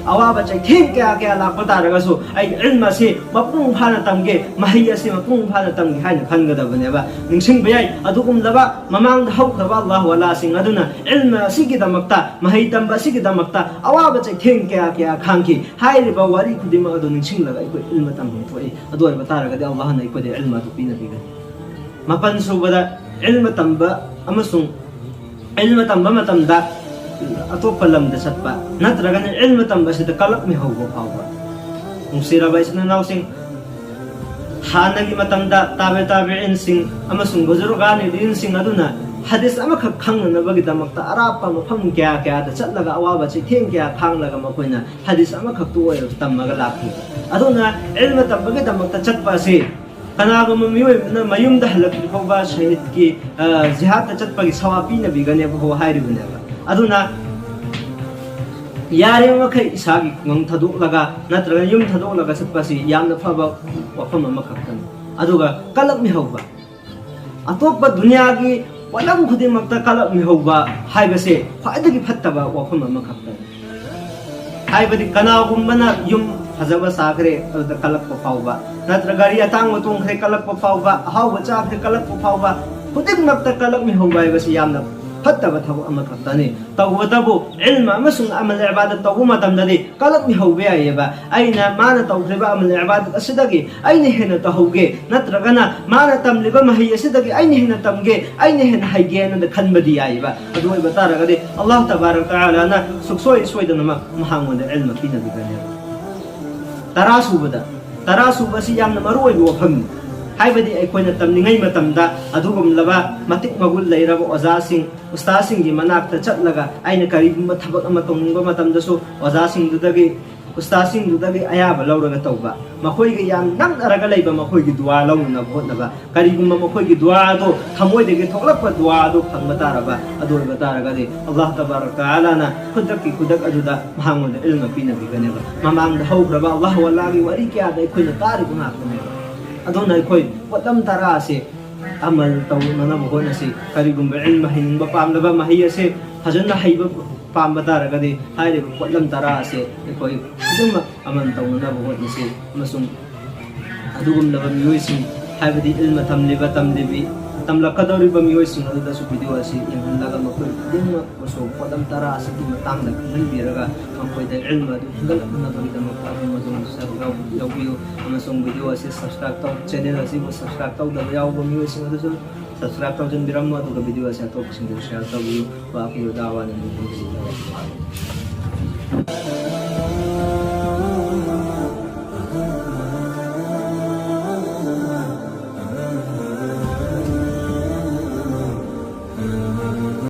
ꯑꯋꯥꯕ ꯆꯩꯊꯦꯡ ꯀꯌꯥ ꯀꯌꯥ ꯂꯥꯛꯄ ꯇꯥꯔꯒꯁꯨ ꯑꯩ ꯏꯜꯃ ꯑꯁꯤ ꯃꯄꯨꯡ ꯐꯥꯅ ꯇꯝꯒꯦ, ꯃꯍꯩ ꯑꯁꯤ ꯃꯄꯨꯡ ꯐꯥꯅ ꯇꯝꯒꯦ ꯍꯥꯏꯅ ꯈꯟꯒꯗꯕꯅꯦꯕ꯫ ꯅꯤꯡꯁꯤꯡꯕ ꯌꯥꯏ, ꯑꯗꯨꯒꯨꯝꯂꯕ ꯃꯃꯥꯡꯗ ꯍꯧꯈ꯭ꯔꯕ ꯑꯜꯂꯥꯍꯨ ꯑꯂꯥꯁꯤꯡ ꯑꯗꯨꯅ ꯏꯜꯃ ꯑꯁꯤꯒꯤꯗꯃꯛꯇ, ꯃꯍꯩ ꯇꯝꯕ ꯑꯁꯤꯒꯤꯗꯃꯛꯇ ꯑꯋꯥꯕ ꯆꯩꯊꯦꯡ ꯀꯌꯥ ꯀꯌꯥ ꯈꯥꯡꯈꯤ꯫ ꯍꯥꯏꯔꯤꯕ ꯋꯥꯔꯤ ꯈꯨꯗꯤꯡꯃꯛ ꯑꯗꯨ ꯅꯤꯡꯁꯤꯡꯂꯒ ꯑꯩꯈꯣꯏ ꯏꯜꯃ ꯇꯝꯐꯝ ꯊꯣꯛꯏ꯫ ꯑꯗꯨ ꯑꯣꯏꯕ ꯇꯥꯔꯒꯗꯤ ꯑꯜꯂꯥꯍꯅ ꯑꯩꯈꯣꯏꯗ ꯏꯜꯃ ꯑꯗꯨ ꯄꯤꯅꯕꯤꯒꯅꯤ꯫ ꯃꯥꯄꯟ ꯁꯨꯕꯗ, ꯏꯜꯃ ꯇꯝꯕ ꯑꯃꯁꯨꯡ ꯏꯜꯃ ꯇꯝꯕ ꯃꯇꯝꯗ ꯑꯇꯣꯞꯄ ꯂꯝꯗ ꯆꯠꯄ ꯅꯠꯇ꯭ꯔꯒꯅ ꯏꯜꯃ ꯇꯝꯕꯁꯤꯗ ꯀꯂꯛꯃꯤ ꯍꯧꯕ ꯐꯥꯎꯕ꯫ ꯅꯨꯡꯁꯤꯔꯕ ꯏꯆꯤꯟ ꯏꯅꯥꯎꯁꯤꯡ, ꯍꯥꯟꯅꯒꯤ ꯃꯇꯝꯗ ꯇꯥꯕꯦ ꯇꯥꯕꯤꯏꯟꯁꯤꯡ ꯑꯃꯁꯨꯡ ꯕꯨꯖꯨꯔꯒꯥꯅꯤꯗꯤꯟꯁꯤꯡ ꯑꯗꯨꯅ ꯍꯗꯤꯁ ꯑꯃꯈꯛ ꯈꯪꯅꯅꯕꯒꯤꯗꯃꯛꯇ ꯑꯔꯥꯞꯄ ꯃꯐꯝ ꯀꯌꯥ ꯀꯌꯥꯗ ꯆꯠꯂꯒ ꯑꯋꯥꯕ ꯆꯩꯊꯦꯡ ꯀꯌꯥ ꯈꯥꯡꯂꯒ ꯃꯈꯣꯏꯅ ꯍꯗꯤꯁ ꯑꯃꯈꯛꯇ ꯑꯣꯏꯔꯁꯨ ꯇꯝꯃꯒ ꯂꯥꯛꯈꯤ꯫ ꯑꯗꯨꯅ ꯏꯜꯃ ꯇꯝꯕꯒꯤꯗꯃꯛꯇ ꯆꯠꯄ ꯑꯁꯤ ꯀꯅꯥꯒꯨꯝꯕ ꯃꯤꯑꯣꯏ ꯑꯃꯅ ꯃꯌꯨꯝꯗ ꯍꯜꯂꯛꯇ꯭ꯔꯤ ꯐꯥꯎꯕ ꯁꯍꯤꯗꯀꯤ, ꯑ, ꯖꯤꯍꯥꯗꯇ ꯆꯠꯄꯒꯤ ꯁꯋꯥ ꯄꯤꯅꯕꯤꯒꯅꯦꯕꯀꯣ ꯍꯥꯏꯔꯤꯕꯅꯦꯕ꯫ ꯑꯗꯨꯅ ꯌꯥꯔꯤꯕ ꯃꯈꯩ ꯏꯁꯥꯒꯤ ꯈꯨꯡꯒꯪ ꯊꯥꯗꯣꯛꯂꯒ ꯅꯠꯇ꯭ꯔꯒ ꯌꯨꯝ ꯊꯥꯗꯣꯛꯂꯒ ꯆꯠꯄꯁꯤ ꯌꯥꯝꯅ ꯐꯕ ꯋꯥꯐꯝ ꯑꯃꯈꯛꯇꯅꯤ꯫ ꯑꯗꯨꯒ ꯀꯂꯛꯃꯤ ꯍꯧꯕ, ꯑꯇꯣꯞꯄ ꯗꯨꯅꯤꯌꯥꯒꯤ ꯄꯣꯠꯂꯝ ꯈꯨꯗꯤꯡꯃꯛꯇ ꯀꯂꯛꯃꯤ ꯍꯧꯕ ꯍꯥꯏꯕꯁꯦ ꯈ꯭ꯋꯥꯏꯗꯒꯤ ꯐꯠꯇꯕ ꯋꯥꯐꯝ ꯑꯃꯈꯛꯇꯅꯤ꯫ ꯍꯥꯏꯕꯗꯤ ꯀꯅꯥꯒꯨꯝꯕꯅ ꯌꯨꯝ ꯐꯖꯕ ꯁꯥꯈ꯭ꯔꯦ, ꯑꯗꯨꯗ ꯀꯜꯂꯛꯄ ꯐꯥꯎꯕ, ꯅꯠꯇ꯭ꯔꯒ ꯒꯥꯔꯤ ꯑꯇꯥꯡꯕ ꯇꯣꯡꯈ꯭ꯔꯦ, ꯀꯜꯂꯛꯄ ꯐꯥꯎꯕ, ꯑꯍꯥꯎꯕ ꯆꯥꯈ꯭ꯔꯦ, ꯀꯜꯂꯛꯄ ꯐꯥꯎꯕ, ꯈꯨꯗꯤꯡꯃꯛꯇ ꯀꯜꯂꯛꯃꯤ ꯍꯧꯕ ꯍꯥꯏꯕꯁꯤ ꯌꯥꯝꯅ ꯐꯠꯇꯕ ꯊꯕꯛ ꯑꯃꯈꯛꯇꯅꯤ꯫ ꯇꯧꯕꯇꯕꯨ ꯏꯜꯃ ꯑꯃꯁꯨꯡ ꯑꯃꯜ ꯏꯕꯥꯗꯠ ꯇꯧꯕ ꯃꯇꯝꯗꯗꯤ ꯀꯂꯛꯃꯤ ꯍꯧꯕ ꯌꯥꯏꯑꯕ꯫ ꯑꯩꯅ ꯃꯥꯅ ꯇꯧꯈ꯭ꯔꯤꯕ ꯑꯃꯜ ꯏꯕꯥꯗꯠ ꯑꯁꯤꯗꯒꯤ ꯑꯩꯅ ꯍꯦꯟꯅ ꯇꯧꯍꯧꯒꯦ, ꯅꯠꯇ꯭ꯔꯒꯅ ꯃꯥꯅ ꯇꯝꯂꯤꯕ ꯃꯍꯩ ꯑꯁꯤꯗꯒꯤ ꯑꯩꯅ ꯍꯦꯟꯅ ꯇꯝꯒꯦ, ꯑꯩꯅ ꯍꯦꯟꯅ ꯍꯩꯒꯦꯅ ꯈꯟꯕꯗꯤ ꯌꯥꯏꯑꯕ꯫ ꯑꯗꯨ ꯑꯣꯏꯕ ꯇꯥꯔꯒꯗꯤ ꯑꯜꯂꯥꯍ ꯇꯕꯥꯔꯛ ꯇꯥꯂꯥꯅ ꯁꯨꯛꯁꯣꯏ ꯁꯣꯏꯗꯅꯃꯛ ꯃꯍꯥꯛꯉꯣꯟꯗ ꯏꯜꯃ ꯄꯤꯅꯕꯤꯒꯅꯦꯕ꯫ ꯇꯔꯥ ꯁꯨꯕꯗ, ꯇꯔꯥ ꯁꯨꯕ ꯑꯁꯤ ꯌꯥꯝꯅ ꯃꯔꯨ ꯑꯣꯏꯕ ꯋꯥꯐꯝꯅꯤ꯫ ꯍꯥꯏꯕꯗꯤ ꯑꯩꯈꯣꯏꯅ ꯇꯝꯂꯤꯉꯩ ꯃꯇꯝꯗ ꯑꯗꯨꯒꯨꯝꯂꯕ ꯃꯇꯤꯛ ꯃꯒꯨꯟ ꯂꯩꯔꯕ ꯑꯣꯖꯥꯁꯤꯡ, ꯎꯁꯇꯥꯗꯁꯤꯡꯒꯤ ꯃꯅꯥꯛꯇ ꯆꯠꯂꯒ ꯑꯩꯅ ꯀꯔꯤꯒꯨꯝꯕ ꯊꯕꯛ ꯑꯃ ꯇꯧꯅꯤꯡꯕ ꯃꯇꯝꯗꯁꯨ ꯑꯣꯖꯥꯁꯤꯡꯗꯨꯗꯒꯤ, ꯎꯁꯇꯥꯗꯁꯤꯡꯗꯨꯗꯒꯤ ꯑꯌꯥꯕ ꯂꯧꯔꯒ ꯇꯧꯕ, ꯃꯈꯣꯏꯒ ꯌꯥꯝ ꯅꯛꯅꯔꯒ ꯂꯩꯕ ꯃꯈꯣꯏꯒꯤ ꯗꯨꯋꯥ ꯂꯧꯅꯅꯕ ꯍꯣꯠꯅꯕ꯫ ꯀꯔꯤꯒꯨꯝꯕ ꯃꯈꯣꯏꯒꯤ ꯗꯨꯋꯥ ꯑꯗꯨ ꯊꯃꯣꯏꯗꯒꯤ ꯊꯣꯛꯂꯛꯄ ꯗꯨꯋꯥ ꯑꯗꯨ ꯐꯪꯕ ꯇꯥꯔꯕ, ꯑꯗꯨ ꯑꯣꯏꯕ ꯇꯥꯔꯒꯗꯤ ꯑꯜꯂꯥꯍ ꯇꯕꯥꯔꯛ ꯇꯥꯂꯥꯅ ꯈꯨꯗꯛꯀꯤ ꯈꯨꯗꯛ ꯑꯗꯨꯗ ꯃꯍꯥꯛꯉꯣꯟꯗ ꯏꯜꯃ ꯄꯤꯅꯕꯤꯒꯅꯦꯕ꯫ ꯃꯃꯥꯡꯗ ꯍꯧꯈ꯭ꯔꯕ ꯑꯜꯂꯥꯍ ꯋꯥꯂꯥꯒꯤ ꯋꯥꯔꯤ ꯀꯌꯥꯗ ꯑꯩꯈꯣꯏꯅ ꯇꯥꯔꯤꯕ ꯉꯥꯛꯇꯅꯦꯕ꯫ ꯑꯗꯨꯅ ꯑꯩꯈꯣꯏ ꯄꯣꯠꯂꯝ ꯇꯔꯥ ꯑꯁꯤ ꯑꯃꯜ ꯇꯧꯅꯅꯕ ꯍꯣꯠꯅꯁꯤ꯫ ꯀꯔꯤꯒꯨꯝꯕ ꯏꯜꯃ ꯍꯩꯅꯤꯡꯕ ꯄꯥꯝꯂꯕ, ꯃꯍꯩ ꯑꯁꯤ ꯐꯖꯅ ꯍꯩꯕ ꯄꯥꯝꯕ ꯇꯥꯔꯒꯗꯤ ꯍꯥꯏꯔꯤꯕ ꯄꯣꯠꯂꯝ ꯇꯔꯥ ꯑꯁꯤ ꯑꯩꯈꯣꯏ ꯈꯨꯗꯤꯡꯃꯛ ꯑꯃꯜ ꯇꯧꯅꯅꯕ ꯍꯣꯠꯅꯁꯤ꯫ ꯑꯃꯁꯨꯡ ꯑꯗꯨꯒꯨꯝꯂꯕ ꯃꯤꯑꯣꯏꯁꯤꯡ, ꯍꯥꯏꯕꯗꯤ ꯏꯜꯃ ꯇꯝꯂꯤꯕ, ꯇꯝꯂꯤꯕꯤ, ꯇꯝꯂꯛꯀꯗꯧꯔꯤꯕ ꯃꯤꯑꯣꯏꯁꯤꯡ ꯑꯗꯨꯗꯁꯨ ꯚꯤꯗꯤꯑꯣ ꯑꯁꯤ ꯌꯦꯡꯍꯜꯂꯒ ꯃꯈꯣꯏ ꯈꯨꯗꯤꯡꯃꯛꯄꯨꯁꯨ ꯄꯣꯠꯂꯝ ꯇꯔꯥ ꯑꯁꯤꯒꯤ ꯃꯇꯥꯡꯗ ꯈꯪꯍꯟꯕꯤꯔꯒ ꯃꯈꯣꯏꯗ ꯏꯜꯃ ꯑꯗꯨ ꯍꯦꯟꯒꯠꯂꯛꯅꯕꯒꯤꯗꯃꯛꯇ ꯑꯗꯣꯝ ꯑꯗꯣꯝꯅ ꯁꯔꯨꯛ ꯌꯥꯎ-, ꯌꯥꯎꯕꯤꯌꯨ꯫ ꯑꯃꯁꯨꯡ ꯚꯤꯗꯤꯑꯣ ꯑꯁꯤ subscribe ꯇꯧ-, channel ꯑꯁꯤꯕꯨ subscribe ꯇꯧꯗꯕ ꯌꯥꯎꯕ ꯃꯤꯑꯣꯏꯁꯤꯡ ꯑꯗꯨꯁꯨ subscribe ꯇꯧꯁꯤꯟꯕꯤꯔꯝꯃꯨ, ꯑꯗꯨꯒ ꯚꯤꯗꯤꯑꯣ ꯑꯁꯤ ꯑꯇꯣꯞꯄꯁꯤꯡꯗꯁꯨ share ꯇꯧꯕꯤꯌꯨ꯫ ꯋꯥ ꯑꯈꯤꯔꯨ ꯗꯥꯋꯥꯅ